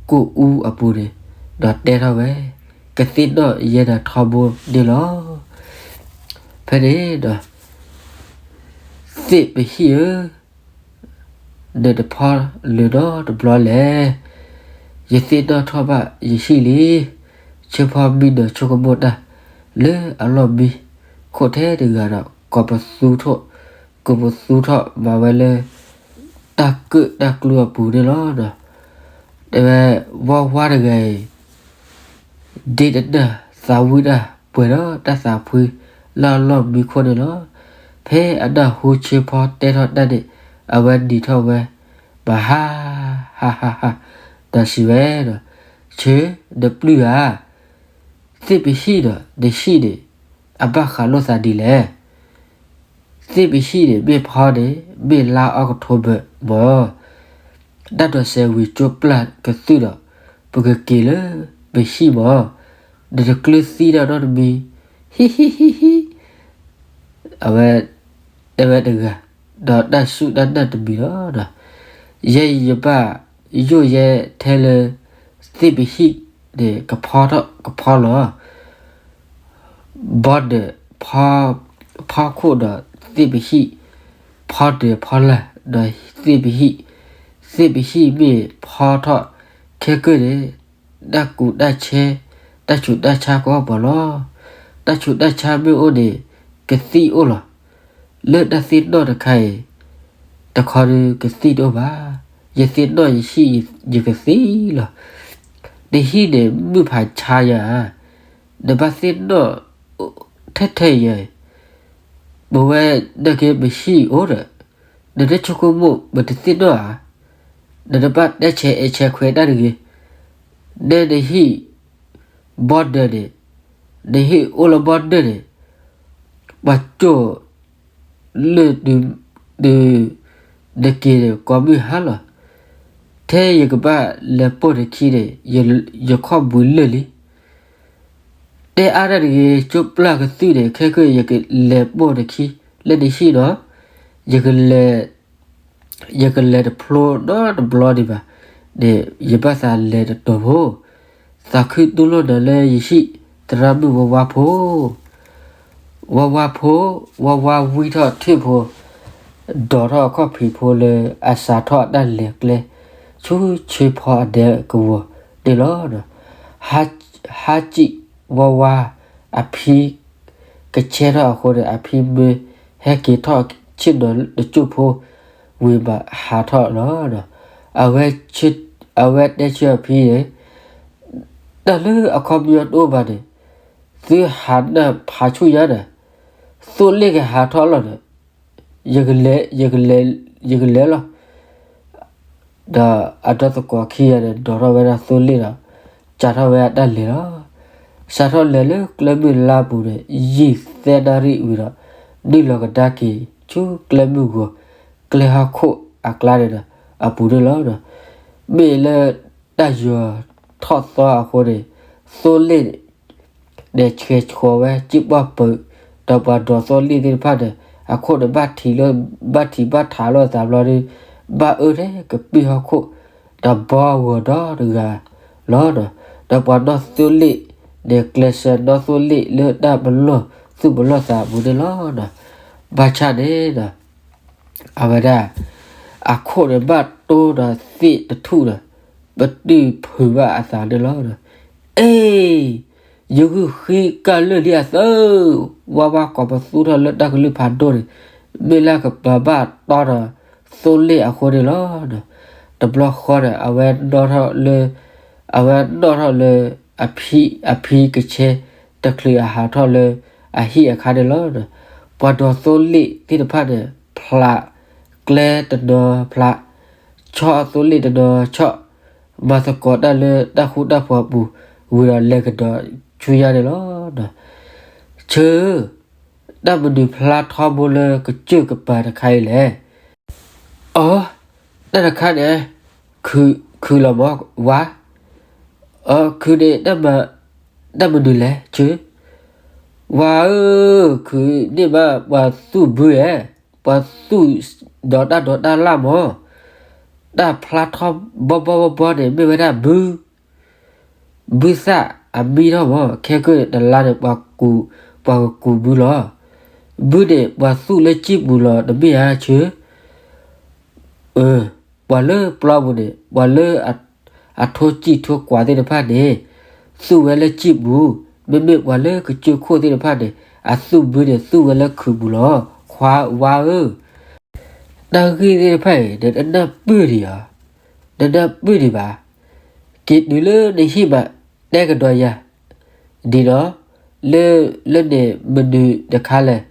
ကိၢ်အူအပူၤန့ၣ် ဒီးတဲထီၣ်ဝဲ ကသ့ၣ်နီၣ်ယဲဒၣ်ထီဘိန့ၣ်လီၤ. ဖဲန့ၣ်ဒီး သ့ၣ်ပဟံၣ်ဧၢ, နတဖီလၢၤနီတဘျီလဲၣ်. ယသ့ၣ်နီၣ်ထီၣ်ဘၣ်ယဟံၣ်လံ. ဆၢဖီမံနီၤဆိကမိၣ်တၢ် လၢအလီၢ်မံခိၣ်ထဲတဂၤဒီး ကိးပသူထီၣ်, ကိးပသူထီၣ်မၤဝဲလၢ တၢ်ကၢၣ်တၢ်ကျူအပူၤန့ၣ်လီၤ. တဲဝဲ ဝါဝါတဂၤအံၤ ဒ့တနၢ်သးဝံၣ်တၢ် ပှဲၤဒီးတၢ်သးဖှံလၢအလီၢ်မံခိၣ်န့ၣ်လီၤ. ဖဲအနၢ်ဟူဆၢဖီတဲထီၣ်တၢ်န့ၣ် အဝဲနံၤထီၣ်ဝဲ မၤဟါ, ဟါဟါဟါ, ဒီးစံးဝဲဒီး ဆၢ, နပျုၢ်ဧါ, သ့ၣ်ပဟံၣ်ဒီးနဟံၣ်န့ၣ် အဘၣ်ဃးလိာ်သးဒ်လဲၣ်. သ့ၣ်ပဟံၣ်န့ၣ် မ့ၢ်ဖီန့ၣ် မ့ၢ်လါအီးကထိဘၢၣ်မၢ်, တၢ်ဒိးစဲးဝံၤကၠိပျၢ်ကသုၣ်ဒီး ပကက့ၤလၢပဟံၣ်မၢ်, နတကျၢၤသံဒီးနီတမံၤ, ဟံၣ်ဟံၣ်ဟံၣ်ဟံၣ်, အဝဲတဲဝဲတဂၤ, ဒီးတၢ်စူၢ်တၢ်နာ်တမံၤလီၤ. ယဲယဘၣ်ယိၣ်ယဲထဲလၢ သ့ၣ်ပဟံၣ်န့ၣ် ကဖီထီၣ်ကဖီလီၤ. ဘီဒၢး ဖီ ဖီခိၣ်ဒီးသ့ၣ်ပဟံၣ်, ဖီဒၢးဖီလာ်ဒီးသ့ၣ်ပဟံၣ်, သ့ၣ်ပဟံၣ်မ့ၢ်ဖီထီၣ်ခဲကၢၢ်န့ၣ် တၢ်ကူးတၢ်ဆဲ, တၢ်ဆူးတၢ်ဆါကအီၣ်ပှၤလီၤ. တၢ်ဆူးတၢ်ဆါမ့ၢ်အိၣ်န့ၣ် ကသံၣ်အိၣ်လီၤ. လၢတၢ်သ့ၣ်နီၣ်တခါအံၤ တခီဒုးကသံၣ်တအိၣ်ဘၣ်. ယသ့ၣ်နီၣ်ယဟံၣ်ယကသံၣ်လီၤ. နဟံၣ်န့ၣ်မုၢ်ဖးဆါယၤဧါ, နဘၣ်သ့ၣ်နီၣ်ထဲထဲယၤ, ပဝဲနာ်က့ပဟံၣ်အိၣ်ဒီး နတဆိကမိၣ်ပတသ့ၣ်နီၣ်ဧါ. နတဘၣ်တဲဆဲးအဲဆဲးခွဲးတၢ်တဂ့ၤ. နဲနဟံၣ်ဘီဒၢးန့ၣ်, နဟံၣ်အိၣ်လၢဘီဒၢးန့ၣ် ပှၤကၠိၣ်လၢဒုး, နက့ၤန့ၣ် ကိးမုၢ်ဟါလီၤ. ထဲယကဘၣ်လဲၤပိာ်နခံန့ၣ် ယခီၣ်ဘှံးလၢာ်လံ. တဲအါတၢ်တဂ့ၤ, ကၠိပျၢ်ကသုၣ်န့ၣ် ခဲကၢၢ်ယကလဲၤပိာ်နခံလၢနဟံၣ်နီၤ. ယကလဲၤ, ယကလဲၤတဖျိနီတဘျီဒံးဘၣ်န့ၣ် ယဘၣ်သးလဲၤတတီၤဖိ. သးခုတူၢ်လိာ်နၤလၢယဟံၣ် သရၣ်မုၣ်ဝါဝါဖိ ဝါဝါဖိ, ဝါဝါဝံထီၣ်ထၢၣ်ဖိ, ဒိးထီၣ်အခီၣ်ဖံးဖိလၢအစးထီၣ်အတၢ်လဲၤကျဲ ဆူဆၢဖီအဒဲကဝီၤန့ၣ်လီၤ. ဟါ, ဟါစံးဝါဝါအဖံကဆဲထီၣ်အဃိန့ၣ် အဖံမ့ၢ်ဟဲက့ၤထီၣ်ဆ့ၣ်နီၤတကၠိၢ်ဖိ ဝံၤဘၣ်ဟးထီၣ်လီၤ. အဝဲ, အဝဲတဲဆၢအဖံန့ၣ် တၢ်လၢအခီပညီတအိၣ်ဘၣ်န့ၣ် သုဟးနၢ်ဖးဆူၣ်ညါဒီး သိလ့ၣ်ကဟးထီၣ်လီၤဒီး ယကလဲၤ, ယကလဲၤ, ယကလဲၤလီၤ. ဒီးအဒီသကိးခံဂၤန့ၣ် ဒိးထီၣ်ဝဲဒၣ်သိလ့ၣ်ဒီး စးထီၣ်ဝဲဒၣ်တၢ်လဲၤလီၤ. စးထီၣ်လဲၤလၢကျဲမုၢ်လါပူၤန့ၣ် ယံာ်သၢနၣ်ရံၣ်ဝံၤဒီး နုာ်လီၤကဒါက့ၤဆူကျဲမုၢ်ဂီၤ ကျဲဟီၣ်ခိၣ်အကျါန့ၣ်ဒီး အပူၤန့ၣ်လီၤ. မ့ၢ်လၢတၢ်ယီၤထီၣ်သီအဃိန့ၣ် သိလ့ၣ် ဒဲးဆှဲးဆှီဝဲကံၣ်ပှၢ်ပၢၤ, ဒီးပှၤဒိးသိလ့ၣ်သ့ၣ်တဖၣ်န့ၣ် အခိၣ်န့ၣ်ဘၣ်ထံးလီၤ, ဘၣ်ထံးဘၣ်ထးလိာ်အသးဘျီဒီး ဘၣ်အၢထဲကပံၢ်ဟီၣ်ခိၣ် တဘီဂီၤဒီတဂၤလီၤ. ဒီးပှၤနီၣ်သိလ့ၣ်န့ၣ် ကျဲးစၢးနီၣ်သိလ့ၣ်လၢတၢ်ပလီၢ်သူၣ်ပလီၢ်သးအပူၤန့ၣ်လီၤ. ဘၣ်ဆၣ်န့ၣ်ဒီး အဝဲဒၣ် အခိၣ်န့ၣ်ဘၣ်တိၢ်ဒီးသ့ၣ်တထူၣ်ဒီး ပတုာ်ဖုးဘၣ်အသးန့ၣ်လီၤ. အ့, ယဂုာ်ဃံကၢ်လၢာ်လံအသၢ, ဝါဝါကိးပသူထီၣ်လၢတၢ်ကလုၢ်ဖးဒိၣ်န့ၣ် မ့ၢ်လၢကပၤဘၣ်တီဒီးသိလ့ၣ်အဃိန့ၣ်လီၤ. တဘျီဃီန့ၣ် အဝဲနီၣ်ထီၣ်လၢ, အဝဲနီၣ်ထီၣ်လၢအဖံ, အဖံကဆဲတချုးအဟးထီၣ်လၢအဟံၣ်အခါန့ၣ်လီၤ. ပှၤဒိးသိလ့ၣ်သ့ၣ်တဖၣ်န့ၣ် ဖျး, ကျဲတနီၤဖျး, ဆီၣ်သိလ့ၣ်တနီၤဆီၣ်, မၤသကိးတၢ်လၢတၢ်ဃူတၢ်ဖိးအပူၤ ဝံၤဒီးလဲၤကဒီးဆူညါန့ၣ်လီၤ. ဆၢ, တၢ်မနုၤဖျါထီဘိလၢကစၢၢ်ကပၤတခါအံၤလဲၣ်. အ, တၢ်တခါန့ၣ် ခုးလီၤမး ဝါ. အ, ခုးန့ၣ် တၢ်မနုၤလဲၣ် ဆၢ. ဝါဧၢ, ခုးန့ၣ်မး ပှၤသူၣ်ဘုဧါ, ပှၤသူၣ်ဒီးတၢ်ဒိးတၢ်လၢ်မး. တၢ်ဖျါထီဘီဘီဘီဘီန့ၣ် မ့ၢ်ဝဲဒၣ်ဘု ဘုသၣ်အမံထီၣ်မး. ခဲကၢၢ်န့ၣ် တလါန့ၣ် ပှၤကူး, ပှၤကကူးဘုလီၤ. ဘုန့ၣ် ပှၤသူၣ်လၢစံၣ်ပူၤလီၤ တမ့ၢ်ဧါ ဆၢ. ပှၤလၢပျီပူၤန့ၣ် ပှၤလၢအထိစံၣ်ထိကွၢ်သ့ၣ်တဖၣ်န့ၣ် သူၣ်ဝဲလၢစံၣ်ပူၤ, မ့မ့ၢ်ပှၤလၢကစၢၢ်ခိၣ်သ့ၣ်တဖၣ်န့ၣ် အသူၣ်ဘုန့ၣ် သူၣ်ဝဲလၢခုးပူၤလီၤ. ခွါဝါဧၢ, တၢ်ဂ့ၢ်သ့ၣ်တဖၣ်အံၤ နတနၢ်ပၢၢ်ဒံးဧါ, နနၢ်ပၢၢ်ဒံးဘၣ်. က့ၤတုၤလၢနဟံၣ်မး တဲကဒီးယၤဒ်နီၤ, လၢ, လၢန့ၣ်မနုၤတခါလဲၣ်,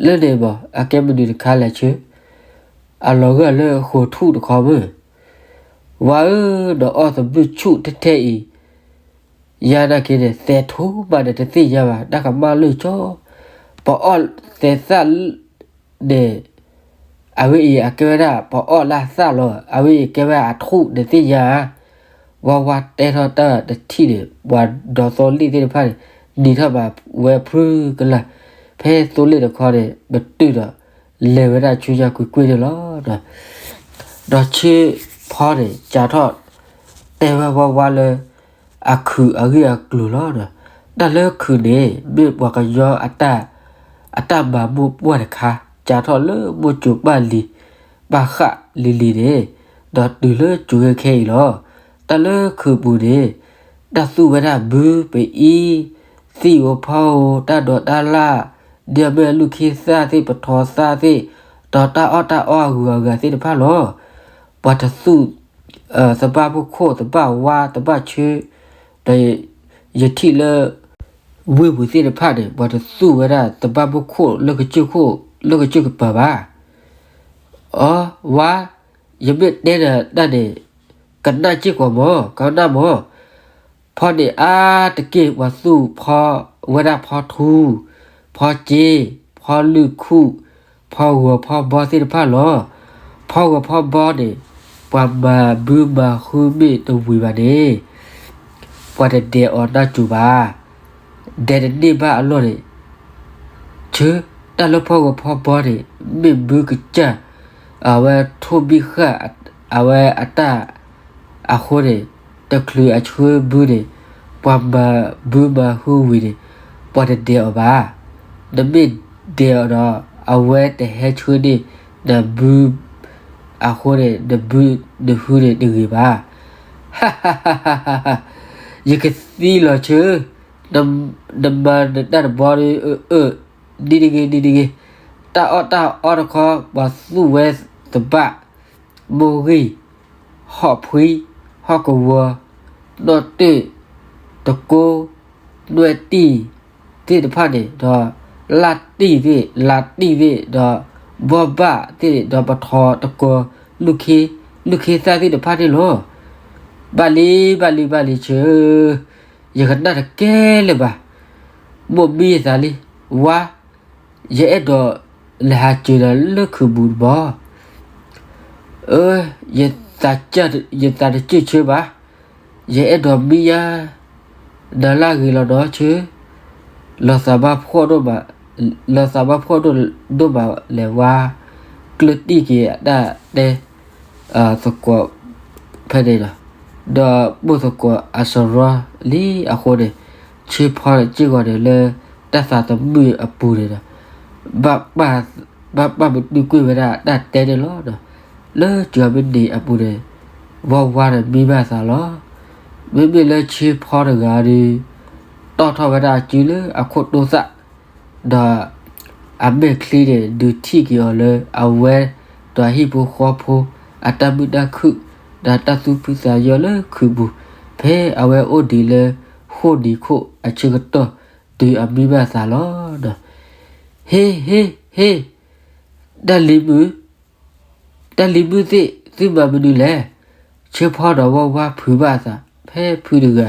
လၢန့ၣ်မး အကဲမနုၤတခါလဲၣ် ဆၢ. အလီၤဂာ်လၢဃိာ်ထူၣ်တခီမး. ဝါဧၢ, နအီၣ်သဘျုၣ်ဆူၣ်ထဲထဲအံၤ ယၤနာ်က့န့ၣ် သဲးထူၣ်မးန့ၣ် တသ့ၣ်ညါဘၣ် တၢ်ကမၣ်လၢာ်ကၠီ, ပအီၣ်သဲးသၣ်န့ၣ် အဝဲအံၤအကဲဝဲဒၣ် ပအီၣ်လၢအသၣ်လီၤ, အဝဲအံၤကဲဝဲအထူၣ်န့ၣ်သ့ၣ်ညါဧါ. ဝါဝါတဲထီၣ်တၢ်တထံၣ်န့ၣ် ပှၤဒိးသိလ့ၣ်သ့ၣ်တဖၣ်န့ၣ် နံၤထီၣ်ဘၣ်ဝဲဖုကလၢ်, ဖဲသိလ့ၣ်တခီန့ၣ် ပတုာ်ဒီး လဲၤဝဲဒၣ်ဆူညါကွ့ၢ်ကွ့ၢ်န့ၣ်လီၤ. ဒီးဆၢဖီန့ၣ် စးထီၣ် တဲဝဲဝါဝါလၢ အခုးအဂ့ၢ်အကျိၤလီၤ. တၢ်လၢခုးန့ၣ် မ့ၢ်ပှၤကညီအတၢ်မၤမိၢ်ပှၢ်တခါ စးထီၣ်လၢမိၢ်စိၤပၢ်လံၤ ပၢ်ဃၣ်လံၤလံၤန့ၣ် ဒီးတုၤလၢစိၤခဲခဲအံၤလီၤ. တၢ်လၢခုးပူၤန့ၣ် တၢ်သူၣ်ဝဲဒၣ်ဘုပအံၤ သံၣ်ဧိၤဖီဧိၤ တၢ်ဒိးတၢ်လၣ် ဒ်အမ့ၢ်အလုၢ်ခ့သၣ်သ့ၣ် ပထီသၣ်သ့ၣ် ဒီးတၢ်အီၣ်တၢ်အီအဂုၤအဂၤသ့ၣ်တဖၣ်လီၤ. ပှၤတသူၣ် သဘၣ်ဖှိၣ်ခိၣ် သဘၣ်ဝါ သဘၣ်ဆၢ ဒီးယထံၣ်လၢ ဝ့ၢ်ပူၤသ့ၣ်တဖၣ်န့ၣ် ပှၤတသူၣ်ဝဲဒၣ်သဘၣ်ဖှိၣ်ခိၣ် လၢကစၢၢ်ခိၣ် လၢကစၢၢ်ကပၤဘၣ်. အဝါ ယမ့ၢ်တဲနၤတၢ်န့ၣ် ကနၣ်စ့ၢ်ကီးမး ကနၣ်မး. ဖီန့ၣ်အါတက့ၢ် ပှၤသူၣ်ဖီဝဲဒၣ်ဖီထူ, ဖီစ့, ဖီလုၢ်ခူၣ်, ဖီဂီၤဖီဘီသ့ၣ်တဖၣ်လီၤ. ဖီဂီၤဖီဘီန့ၣ် ပှၤမၤဘုမၤဟုမ့ၢ်တဝံၤဘၣ်န့ၣ် ပှၤတဒဲးအီၤနၢ်စူၤဘၣ်. ဒဲးတန့ၢ်ဘၣ်အလီၢ်န့ၣ် ဆၢ တၢ်လၢဖီဂီၤဖီဘီန့ၣ် မ့ၢ်ဘုကစၢ် အဝဲထိၣ်ဘံၣ်ဃာ် အဝဲအတၢ်အဃိန့ၣ် တချုးအဆှၢဘုန့ၣ် ပှၤမၤဘုမၤဟုဝံၤန့ၣ် ပှၤတဒဲးအီၤဘၣ်. နမ့ၢ်ဒဲးအီၤဒီး အဝဲတဟဲဆှၢန့ၢ်နဘုအဃိန့ၣ် နဘုနဟုန့ၣ်တဂ့ၤဘၣ်. ယကသံလီၤဆၢ နမၤနတၢ်တဘီဒီး အၢ အၢ ဒ်တဂ့ၤ ဒ်တဂ့ၤ, တၢ်အီၣ်တၢ်အီတခီ ပှၤသူၣ်ဝဲသဘၣ်, မိၢ်ဂံၢ်, ဟီၣ်ဖှံ, ဟီၣ်ကဝီၤ, နီၣ်တၢၢ်, တကိ, နွဲၣ်တံၢ် သ့ၣ်တဖၣ်န့ၣ်ဒီး လၢ်တံၢ်သ့ၣ် လၢ်တံၢ်သ့ၣ်ဒီး ဘီၣ်ဘၣ်သ့ၣ်ဒီး ပထီတကိး လုၢ်ခ့သၣ်သ့ၣ်တဖၣ်န့ၣ်လီၤ. ဘၣ်လံ ဘၣ်လံ ဘၣ်လံဆၢ, ယကနၣ်တကဲလၢၤဘၣ်. မိၢ်မံယသးလံ, ဝါ, ယအဲၣ်ဒိးလဲၤဟးစၢၤနၤလၢခုးပူၤတဘျီ, အၢ, ယသးတစၢၢ်ဆၢဘၣ်, ယအဲၣ်ဒိးမံယါ နၤလၢအဂ့ၤလီၤနီၤဆၢ, လီၤသးဘၣ်ဖှီၣ်ဒိၣ်မး, လီၤသးဘၣ်ဖှီၣ်ဒိၣ်ဒိၣ်မးလဲၤဝါ, ကျၢၢ်တံၢ်က့ၤအတၢ်တဲ သကိးဖဲန့ၣ်ဒီး, ဒီးပိၢ်သကိးအစရီလံအဃိန့ၣ်, ဆၢဖီစ့ၢ်ကီးန့ၣ်လၢ တၢ်သးသမုာ်အပူၤန့ၣ်ဒီး, ဘၣ်ပာ်မ့ၢ်တူၢ်ကွံာ်ဝဲဒၣ်တၢ်တဲန့ၣ်လီၤ. လၢစှၤမ့ၢ်န့ၣ်အပူၤန့ၣ်, ဝီဝါန့ၣ်မံဘၣ်သးလီၤ. မ့မ့ၢ်လၢဆၢဖီတဂၤဒီး, တီၣ်ထီၣ်ဝဲဒၣ်အစုလၢအခိၣ်တိသၣ် ဒီးအမဲာ်ချံန့ၣ် ဒုးထံၣ်က့ၤအီၤလၢအဝဲဒီးအဟံၣ်ဖိဃီဖိ အတၢ်မုာ်တၢ်ခုၣ် ဒီးတၢ်သူၣ်ဖှံသးညီလၢခုးပူၤ, ဖဲအဝဲအိၣ်ဒံးလၢဃိၣ်နံၤခိၣ်အဆၢကတီၢ်တုၤအမံဘၣ်သးလီၤ. ဟ့ ဟ့ ဟ့ တၢ်လံၤမုၣ်, တၢ်လံၤမုၣ်သ့ၣ် သုမၤမနုၤလဲၣ်. ဆၢဖီဒီးဝီဝါဖုးဘၣ်အသး ဖဲဖုတဂၤ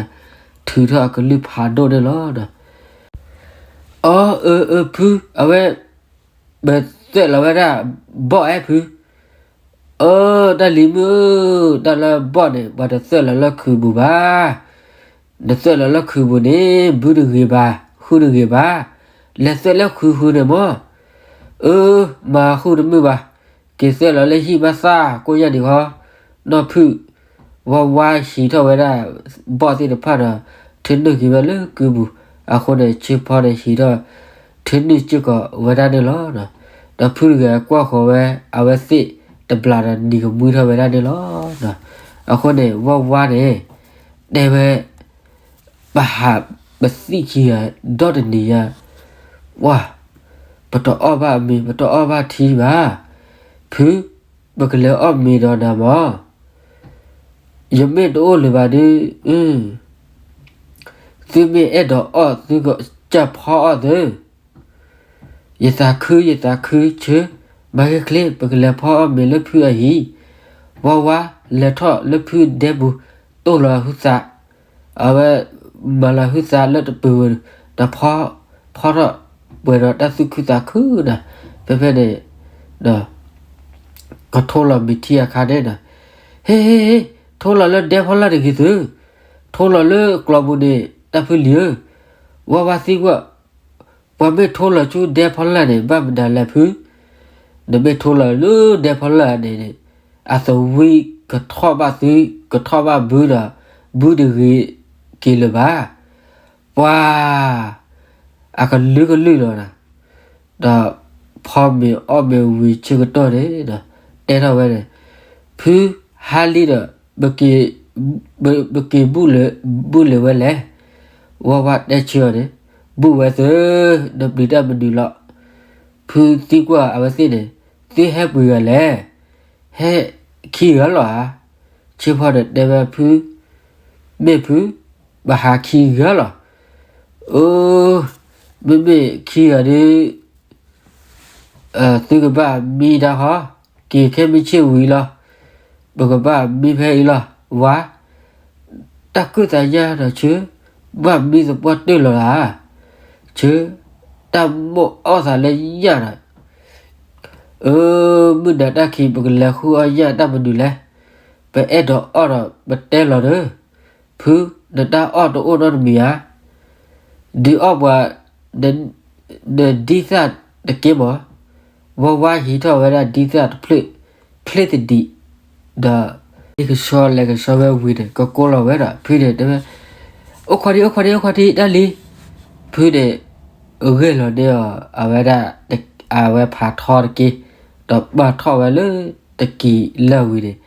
ထုးထီၣ်အကလုၢ်ဖးဒိၣ်န့ၣ်လီၤ. အၢ အၢ အၢ ဖု, အဝဲ ပသွဲၣ်လီၤဝဲဒၣ်ဘီၣ်အဲၣ်ဖု. အၢ တၢ်လံၤမုၣ်ဧၢ, တၢ်လၢဘီၣ်န့ၣ် ပှၤတသွဲၣ်လီၤလၢခုးပူၤဘၣ်. နသွဲၣ်လီၤလၢခုးပူၤန့ၣ် ဘုတဂ့ၤဘၣ်, ဟုတဂ့ၤဘၣ်. လဲၤသွဲၣ်လၢခုးဃုာ်န့ၣ်မၢ်. အၢ မၤဟုတမုာ်ဘၣ်. က့ၤသွဲၣ်လီၤလၢဟံၣ်ဘၣ်သၣ်ကိးညါဒံးဃီ, နီၢ်ဖုၣ် ဝီဝါဟံးထီၣ်ဝဲဒၣ်ဘီၣ်သ့ၣ်တဖၣ်ဒီး ထုးနုာ်က့ၤဝဲလၢခုးပူၤ, အဃိန့ၣ် ဆၢဖီန့ၣ်ဟံးထီၣ် ထုးနုာ်စ့ၢ်ကီးဝဲဒၣ်န့ၣ်လီၤ. ဒီးဖုတဂၤကွၢ်ဃီၤဝဲ အဝဲသ့ၣ်တဘျီဒီး နံၤကမှံထီၣ်ဝဲဒၣ်န့ၣ်လီၤ. အဃိန့ၣ် ဝီဝါန့ၣ် တဲဝဲ ပဟးပသံၣ်ခံဂၤဒီတနံၤညါ, ပှၤ ပတအီၣ်ဘၣ်မ့ၤ ပတအီၣ်ဘၣ်ထံဘၣ်. ဖု, ပကလဲၤအီၣ်မ့ၤဒီးနၤမၢ်. ယမ့ၢ်တအိၣ်လၢၤဘၣ်ဒီး, သုမ့ၢ်အဲၣ်ဒိးအီၣ် သုကစၢ်ဖီအီၣ်သု. ယသးခု ယသးခုဆၢ, မၤဂ့ၤချ့ ပကလဲၤဖီအီၣ်မ့ၤလၢဖုအဟံၣ်. ဝါဝါ လဲၤထီၣ်လၢဖုဒဲပူၤ တိၢ်လီၤဟုသး, အဝဲ မၤလီၤဟုသးလၢတပၢၤဝဲ, ဒီးဖီထီၣ်ပှဲၤဒီးတၢ်သူၣ်ခုသးခုနၤ, ဖဲဖဲန့ၣ်ဒီး ကထိလီၤမ့ၤထံအခါန့ၣ်ဒီး, ဟ့ ဟ့ ဟ့ ထိလီၤလၢဒဲဖီလာ်တဂ့ၤသု, ထိလီၤလၢကျီပူၤန့ၣ် တၢ်ဖုလံၤဧၢ, ဝါဝါသံကွၢ်, ပှၤမ့ၢ်ထိလီၤဆူဒဲဖီလာ်န့ၣ် ဘၣ်မနုၤလဲၣ်ဖု, နမ့ၢ်ထိလီၤလၢဒဲဖီလာ်န့ၣ် အသဝံကထီၣ်ဘၣ်သု ကထီၣ်ဘၣ်ဘုဒီး ဘုတဂ့ၤက့ၤလၢၤဘၣ်. ပှၤ အကလုာ်ကလုာ်လီၤ. ဒီးဖီမ့ၤအီၣ်မ့ၤဝံၤဆၢကတီၢ်န့ၣ်ဒီး တဲထီၣ်ဝဲန့ၣ်, ဖုဟါလံဒီး ပက့ၤဘူၣ်လၢၤဝဲလဲၣ်. ဝီဝါတဲဆၢအီၤန့ၣ်, ဘူၣ်ဝဲသု, နပျံၤတၢ်မနုၤလီၤ. ဖုသံကွၢ်အဝဲသ့ၣ်န့ၣ်, သုဟဲပှဲၤဂၤလဲၣ်. ဟဲခံဂၤလီၤဧါ. ဆ့ဖီန့ၣ်တဲဝဲဖု, မ့ၢ်ဖု, ပဟးခံဂၤလီၤ. အိ, မ့မ့ၢ်ခံဂၤဒီး သုကဘၣ်မံတၢ်ဃီ, က့ၤခဲမုၢ်ဆ့ၣ်ဝံၤလီၤ. ပကဘၣ်မံဖဲအံၤလီၤ. ဝါ, တၢ်ကူၣ်သးညါဒီးဆၢ, ဘၣ်မံသပှၢ်တၢၢ်လီၤဧါ. ဆၢ, တၢ်မိၣ်အီၣ်သးလၢညၣ်ဒီး အၢ, မုၢ်နၤတၢ်ခံး ပကလဲၤဃုအီၣ်ညၣ်တၢ်မနုၤလဲၣ်. ပအဲၣ်ဒိးအီၣ်ဒီးပတဲလီၤဒီး, ဖု, နတၢ်အီၣ်တအိၣ်နီတမံၤဧါ. ဒုးအီၣ်ပှၤ နဒ်သၣ်တက့ၢ်မး. ဝီဝါဟံးထီၣ်ဝဲဒၣ်ဒ်သၣ်တဖျၢၣ်ချ့သဒံး, ဒီး ကဆှီလဲၤကဆှီဝဲဝံၤန့ၣ် ကကိးလီၤဝဲဒီး ဖုန့ၣ်တဲဝဲ, အိၣ်ခိးဒံး အိၣ်ခိးဒံး အိၣ်ခိးဒံး တၢ်လံ. ဖုန့ၣ် ဂဲၤလီၤန့ၢ်အီၤ အဝဲဒၣ် အဝဲဖးထီတက့ၢ်, ဒီးပာ်ထီၣ်ဝဲလၢတကံၤလၢာ်ဝံၤန့ၣ်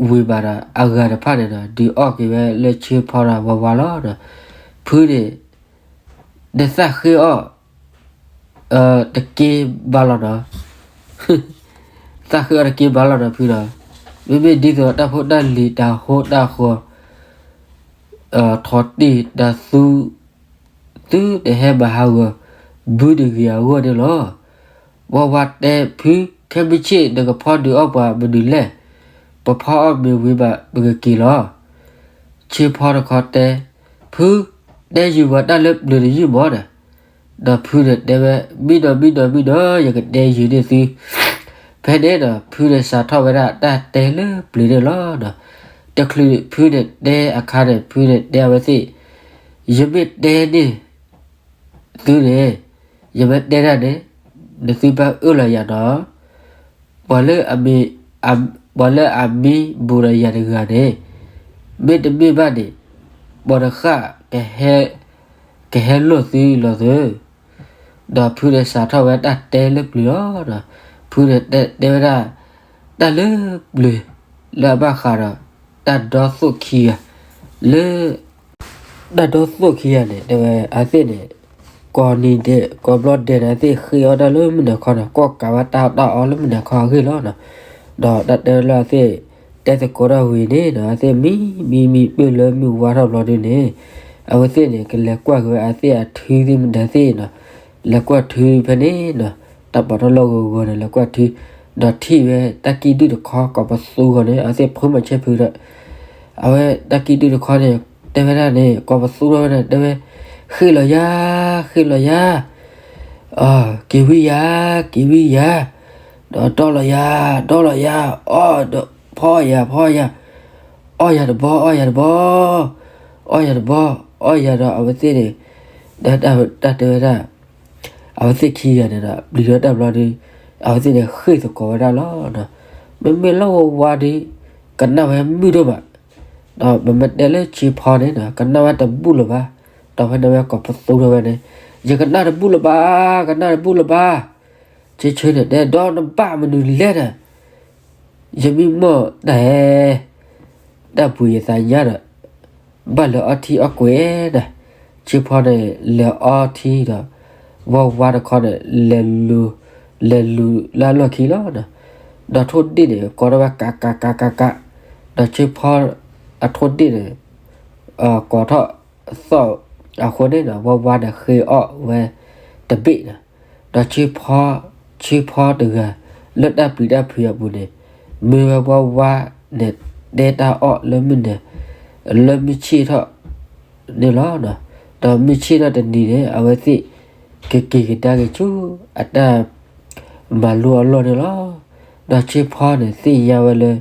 ဝံၤဘၣ်ဒီး အဂၤတဖၣ်န့ၣ်ဒီး ဒုးအီၣ်က့ၤဝဲလၢဆ့ဖီဒီးဝီဝါလီၤဒီး ဖုန့ၣ် နသၣ်ဃ့အီၣ် တက့ၢ်ဘၣ်လီၤနီၤ. သၣ်ဃ့အီၣ်တက့ၢ်ဘၣ်လီၤနီၤဖုဒီး, မ့မ့ၢ်ဒ်သိးတၢ်ဖိတၢ်လံၤတၢ်ဃိတၢ်ဃီၤ ထီၣ်တ့ၢ်တၢ်သူ သုတဟဲမၤဟးဂီၤ ဘုတဂ့ၤအဂီၢ်န့ၣ်လီၤ. ဝီဝါတဲဖု, ခဲမုၢ်ဆ့ၣ်နကဖီဒုးအီၣ်ပှၤမနုၤလဲၣ်. ပဖီအီၣ်မ့ၤဝံၤဘၣ် ပကက့ၤလီၤ. ဆ့ဖီတခီတဲ, ဖု, တဲယုာ်ပှၤတၢ်လၢပျၢၤတယုၢ်မးဒီး, ဒီးဖုန့ၣ်တဲဝဲ, မံနီၤ မံနီၤ မံနီၤ ယကတဲယုာ်န့ၢ်သု. ဖဲန့ၣ်ဒီး ဖုန့ၣ်စးထီၣ်ဝဲဒၣ်တၢ်တဲလၢပျၢၤန့ၣ်လီၤ. တချုးဖုန့ၣ်တဲအခါန့ၣ် ဖုန့ၣ်တဲအဝဲသ့ၣ်, ယမ့ၢ်တဲန့ၢ် သုန့ၣ်, ယမ့ၢ်တဲဒၣ်န့ၣ်, နသုဘၣ်အၢၣ်လီၤယၤနီၤ. ပှၤလၢအမံ, ပှၤလၢအမံဘူးဒီးယၤတဂၤန့ၣ်, မ့တမ့ၢ်ဘၣ်န့ၣ်, ပှၤတဃၣ် ကဟဲလိာ်သုလီၤသၢ. ဒီးဖုန့ၣ်စးထီၣ်ဝဲတၢ်တဲလၢပျၢၤလီၤ. ဖုန့ၣ်တဲဝဲဒၣ် တၢ်လၢပျၢၤ လၢအဘၣ်ဃးဒီး တၢ်ဒီသိၣ်ခံဂၤ လၢ တၢ်ဒီသိၣ်ခံဂၤန့ၣ် တဲဝဲအဝဲသ့ၣ်န့ၣ် ကိးနံၤဒဲး ကိးဘျီဒဲးန့ၣ် အဝဲသ့ၣ်ဃ့အီၣ်တၢ်လၢမုၢ်နၤခီန့ၣ် ကိးကးဝဲတၢ်အီၣ်တၢ်အီလၢမုၢ်နၤခီအဂ့ၢ်လီၤ. ဒီးတၢ်တဲလၢအဝဲသ့ၣ် တဲသကိးတၢ်ဝံၤန့ၣ်ဒီး အဝဲသ့ၣ်မံ မံ မံပၢၢ်လၢမုၢ်ဝါထီၣ်ဘျီဒုန့ၣ် အဝဲသ့ၣ်န့ၣ် ကလဲၤကွၢ်က့ၤဝဲအဝဲသ့ၣ်အထုသ့ၣ်မတၤသ့ၣ်နီၤ, လဲၤကွၢ်ထုဖဲန့ၣ်နီၤ, တၢ်ပီးထီၣ်လီၢ်ဂီၤဂီၤန့ၣ် လဲၤကွၢ်ထု, ဒီးထံၣ်ဝဲတၢ်ကံၢ်ဒုၣ်တခီ ကိးပသူဂီၤန့ၣ် အဝဲသ့ၣ်ဖိမၤဆဲၣ်ဖုဒီး အဝဲတၢ်ကံၢ်ဒုၣ်တခီန့ၣ် တဲဝဲဒၣ်န့ၣ် ကိးပသူထီၣ်ဝဲဒၣ် တဲဝဲ, ဃ့ၣ်လီၤယၤ, ဃ့ၣ်လီၤယၤ, က့ၤဝံယၤ, က့ၤဝံယၤ, ဒီးဒီလီၤယၤ, ဒီလီၤယၤ, အီၣ်ဒီး ဖီယၤ, ဖီယၤ, အီၣ်ယၤတဘီ, အီၣ်ယၤတဘီ, အီၣ်ယၤတဘီ, အီၣ်ယၤဒီးအဝဲသ့ၣ်န့ၣ်, ဒီးတၢ်တဲဝဲဒၣ် အဝဲသ့ၣ်ခံဂၤန့ၣ်ဒီး ပျံၤဒီးတၢ်ဘျီဒီး အဝဲသ့ၣ်န့ၣ်ဃ့ၢ်သကိးဝဲဒၣ်လီၤ. မ့မ့ၢ်လီၢ်ဝါဝါဒီး ကနၣ်ဝဲမုာ်ဒိၣ်မး, ဒီးပမ့ၢ်တဲလၢဆ့ဖီန့ၣ်ဒီး ကနၣ်ဝဲတဘူၣ်လၢၤဘၣ်, ဒီးဖဲန့ၣ်ဝဲကိးပသူထီၣ်ဝဲန့ၣ်, ယကနၣ်တဘူၣ်လၢၤဘၣ်, ကနၣ်တဘူၣ်လၢၤဘၣ်, ဆ့ဆ့န့ၣ်တဲ ဒီးနဘၣ်မနုၤလဲၣ်ဒီး ယမံမီၢ်တၢ်ဟဲ, တၢ်ပူၤယသးညါဒီး, ဘၣ်လဲၤအီထံအီၣ်ကွဲးဒီး, ဆ့ဖီန့ၣ်လဲၤအီထံဒီး, ဝီဝါတခီန့ၣ် လဲၤလူၤ, လဲၤလူၤလၢအလီၢ်ခံလီၤ. ဒီးထိၣ်ဒ့ၣ်န့ၣ် ကိးထီၣ်ဝဲကးကးကးကးကး, ဒီးဆ့ဖီအထိၣ်ဒ့ၣ်န့ၣ် ကိးထီၣ်သီၣ်အဃိန့ၣ်ဒီး ဝီဝါန့ၣ်ဃ့အီၣ်ဝဲတဘ့ၣ်ဒီး, ဒီးဆ့ဖီ, ဆ့ဖီတဂၤ လၢတၢ်ပျံၤတၢ်ဖုးအပူၤန့ၣ် မ့ၢ်ဝဲဝီဝါန့ၣ် တဲတၢ်အီၣ်လၢမုၢ်နၤ လၢမုၢ်ဆ့ၣ်ထီၣ်န့ၣ်လီၤ. ဒီးမုၢ်ဆ့ၣ်ထီၣ်တနံၤန့ၣ် အဝဲသ့ၣ် ကက့ၤကဒါက့ၤဆူ အတၢ်မၤလိအလီၢ်န့ၣ်လီၤ. ဒီးဆ့ဖီန့ၣ်သ့ၣ်ညါဝဲလၢ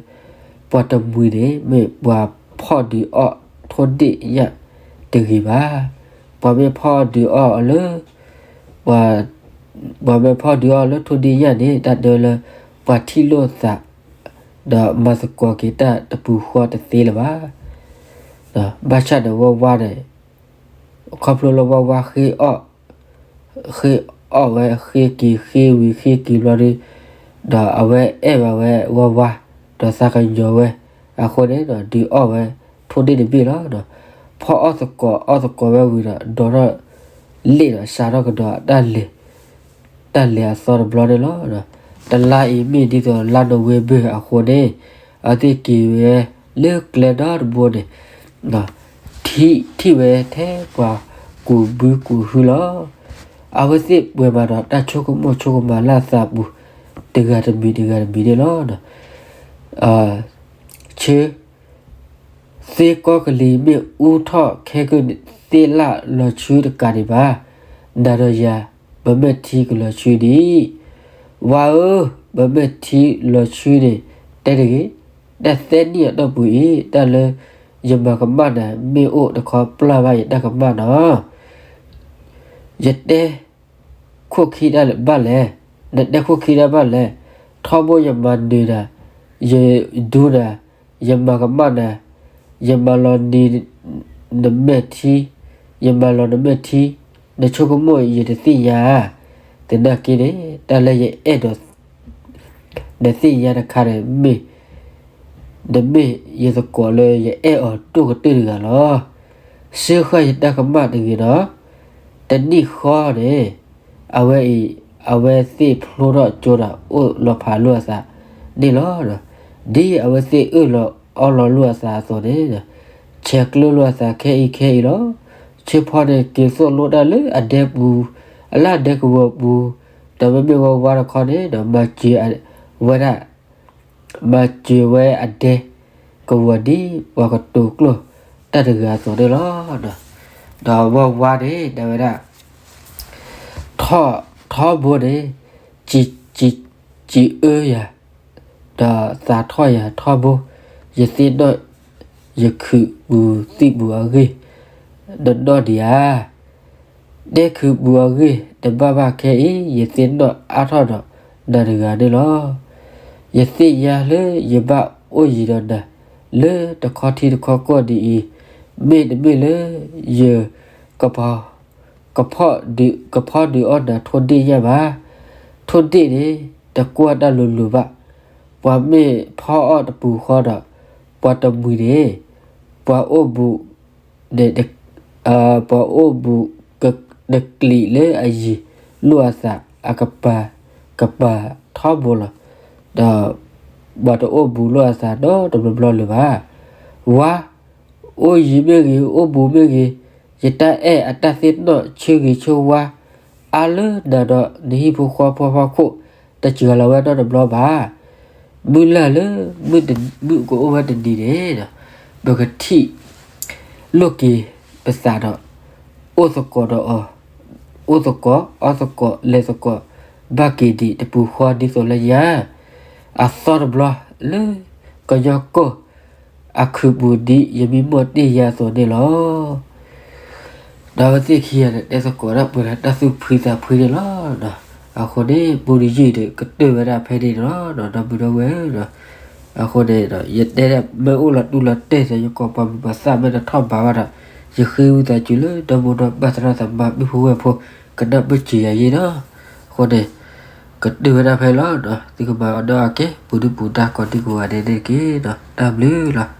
ပှၤတမှံၤန့ၣ် မ့ၢ်ပှၤဖီၣ်ဒုးအီၣ်ထိၣ်ဒ့ၣ်ညၣ်တဂ့ၤဘၣ်. ပှၤမ့ၢ်ဖီၣ်ဒုးအီၣ်လၢ ပှၤမ့ၢ်ဖီၣ်ဒုးအီၣ်လၢထိၣ်ဒ့ၣ်ညၣ်န့ၣ် တၢ်တဲလၢ ပှၤထံၣ်လိာ်သး ဒီးမၤသကိးက့ၤတၢ်တပူၤဃီတသ့လၢၤဘၣ်. ဘၣ်ဆၣ်ဒီးဝီဝါန့ၣ် ခီဖျိလၢဝီဝါဃ့အီၣ် ဃ့အီၣ်ဝဲ ဃ့က့ၤ ဃ့ဝံၤ ဃ့က့ၤဘျီဒီး ဒီးအဝဲအဲၣ်ဘၣ်ဝဲဝီဝါ ဒီးသးကညီၤဝဲအဃိန့ၣ်ဒီး ဒုးအီၣ်ဝဲထိၣ်ဒ့ၣ်တဘ့ၣ်လီၤ. ဖီအီၣ်သကိး အီၣ်သကိးဝဲဝံၤဒီး ဒိးထီၣ်လ့ၣ်ဒီး စးထီၣ်ကဒီး တၢ်လဲၤအသီတဘျီန့ၣ်လီၤ. တလါအံၤမ့ၢ်ဒ်သိးလါနိၣ်ဝ့ဘၢၣ်အဃိန့ၣ် အဝဲသ့ၣ်က့ၤဝဲလၢကျဲဒီတဘိန့ၣ် ထံၣ်ဝဲထဲပှၤကူးဘုကူးဟုလီၤ. အဝဲသ့ၣ်ပှဲၤမးဒီးတၢ်ဆိကမိၣ်ဆိကမးလၢအသးပူၤ တဂၤတမံၤတဂၤတမံၤန့ၣ်လီၤ. ဆၢ သ့ကီကလံၤမ့ၢ်အူထီၣ်ခဲကနံၣ် သ့ၣ်လၣ်လီၤဆှုတကးဒံးဘၣ်. နၤဒီးယၤ ပမဲာ်ထံကလီၤဆှုဒံး. ဝါဧၢ, ပမဲာ်ထံလီၤဆှုန့ၣ် တဲတဂ့ၤ. တၢ်သၢနံၣ်အတီၢ်ပူၤအံၤ တၢ်လၢယမၤကမၣ်နၤ မ့ၢ်အိၣ်တခီ ပျၢ်ဘၣ်ယတၢ်ကမၣ်နီၤ. ယတဲ ခိၣ်ခံတၢ်ဘၣ်လဲၣ်, နတဲခိၣ်ခံတၢ်ဘၣ်လဲၣ်. ထီဘိယမၤနၢၤနၤ, ယဒူနၤ, ယမၤကမၣ်နၤ, ယမၤလီၤနံၤနမဲာ်ထံ, ယမၤလီၤနမဲာ်ထံ, နဆိကမိၣ်ယတသ့ၣ်ညါဧါ. သနာ်က့န့ၣ် တၢ်လၢယအဲၣ်ဒိး နသ့ၣ်ညါတခါန့ၣ်မ့ၢ် နမ့ၢ်ယသကိးလၢယအဲၣ်အီၤဒိၣ်ကတၢၢ်တဂၤလီၤ. စၢဃာ်ယတၢ်ကမၣ်တဂ့ၤနီၤ. တနံၣ်ဃီန့ၣ် အဝဲအံၤ အဝဲသ့ၣ်ဖျိထီၣ်ကၠိဒီး အိၣ်လီၤဖးလိာ်အသးန့ၣ်လီၤ. ဒ်အဝဲသ့ၣ်အၢၣ်လီၤအီလီၤလိာ်အသးအသိးန့ၣ် ဆဲးကျၢလိာ်အသးခဲအံၤခဲအံၤလီၤ. ဆၢဖီန့ၣ် က့ၤသိၣ်လိတၢ်လၢအဒဲပူၤ အလၢအဒဲကဝီၤပူၤ, ဒီးမ့မ့ၢ်ဝဲဝါတခီန့ၣ်ဒီး မၤစၢၤဝဲဒၣ် မၤစၢၤဝဲအဒဲကဝီၤဒ် ပှၤကတိၤကျိာ်တၢ်တဂၤအသိးန့ၣ်လီၤ. ဒီးဝဲဝါန့ၣ် တဲဝဲဒၣ် ထီ ထီဘိန့ၣ် စံးအၢယၤ ဒီးသးထီၣ်ယၤထီဘိ, ယသ့ၣ်နီၣ်ယခုးပူၤသံၣ်ပူၤအဂ့ၢ် နနီၣ်ဒံးဧါ. တဲခုးပူၤအဂ့ၢ် တဘၣ်ဘၣ်ခဲအံၤ ယသ့ၣ်နီၣ်အါထီၣ်ဒီးနၤတဂၤန့ၣ်လီၤ. ယသ့ၣ်ညါလၢယဘၣ်အိၣ်ယံၤဒီးနၤ လၢတခီထံတခီကီၢ်ဒ်အံၤ, မ့တမ့ၢ်လၢယ ကဖီ ကဖီဒုးအီၣ်နၤထိၣ်ဒ့ၣ်ညါဘၣ်. ထိၣ်ဒ့ၣ်န့ၣ် တကွၢ်တၢ်လိၤလိၤဘၣ်. ပှၤမ့ၢ်ဖီအီၣ်တပူၤဃီဒီး ပှၤတမှံၤန့ၣ် ပှၤအိၣ်ဘူး ပှၤအိၣ်ဘူး တကျံးလၢအယံၤလိာ်အသး အကပၤ ကပၤထီဘိလီၤ. ဒီးပှၤတအိၣ်ဘူးလိာ်အသးနီတဘျီဘျီလၢၤဘၣ်. ဝါ အိၣ်ယံၤမ့ၢ်ဂ့ၤ အိၣ်ဘူးမ့ၢ်ဂ့ၤ, ယတၢ်အဲၣ်အတၢ်သ့ၣ်နီၣ်ဆၢဂ့ၤဆၢဝါ အါလၢနၤဒီးနဟံၣ်ဖိဃီဖိအဖီခိၣ် တစှၤလီၤဝဲနီတဘျီဘၣ်. မုၢ်လၢ်လၢ မုၢ်ကအိၣ်ဝဲတနံၤန့ၣ်ဒီး ပကထံၣ်လိာ်က့ၤပသးဒီး အိၣ်သကိးဒီးအီၤ, အိၣ်သကိး အီၣ်သကိး လဲၤသကိး ဘၣ်က့ၤဒံးတပူၤဃီဒ်သိးလၢညါ အသီတဘျီလၢကညီကီၢ် အခုးပူၤဒ်ယမံမီၢ်တ့ၢ်ယၤအသိးန့ၣ်လီၤ. ဒီးအဝဲသ့ၣ်ခံဂၤန့ၣ် တဲသကိးတၢ်ပှဲၤဒီးတၢ်သူၣ်ဖှံသးဖှံန့ၣ်လီၤ. အဃိန့ၣ် မူတယုၢ်ဒီးကတၢၢ်ဝဲဒၣ်ဖဲန့ၣ်လီၤ. ဒီပုၢ်ဒီဝဲၢ်ဧၢ, အဃိန့ၣ်ဒီး ယတဲဒၣ်မ့ၢ်အိၣ်လီၤတူၢ်လီၤတဲာ်သး ယကိးပှၤမုာ်ပှၤသၣ်မ့ၢ်တထီၣ်ဘးဘၣ်ဒီး ယဃ့ဝံသးစူၤလၢ ဒီမိၢ်ဒီပၢ်သရၣ်သမါ ပုၢ်ဖိဝဲၢ်ဖိ ကနၢ်ပၢၢ်စၢၤယၤယ့ၣ်နီၤ. အဃိန့ၣ် ကတၢၢ်ဝဲဒၣ်ဖဲလီၤ. သုကမၤအီၣ်ဒီးအကဲ ပူၤဒုၣ်ပူၤဒါကိးဒံကိးဂၤဒဲးန့ၣ်တက့ၢ်. တၢ်ဘျုးလီၤ.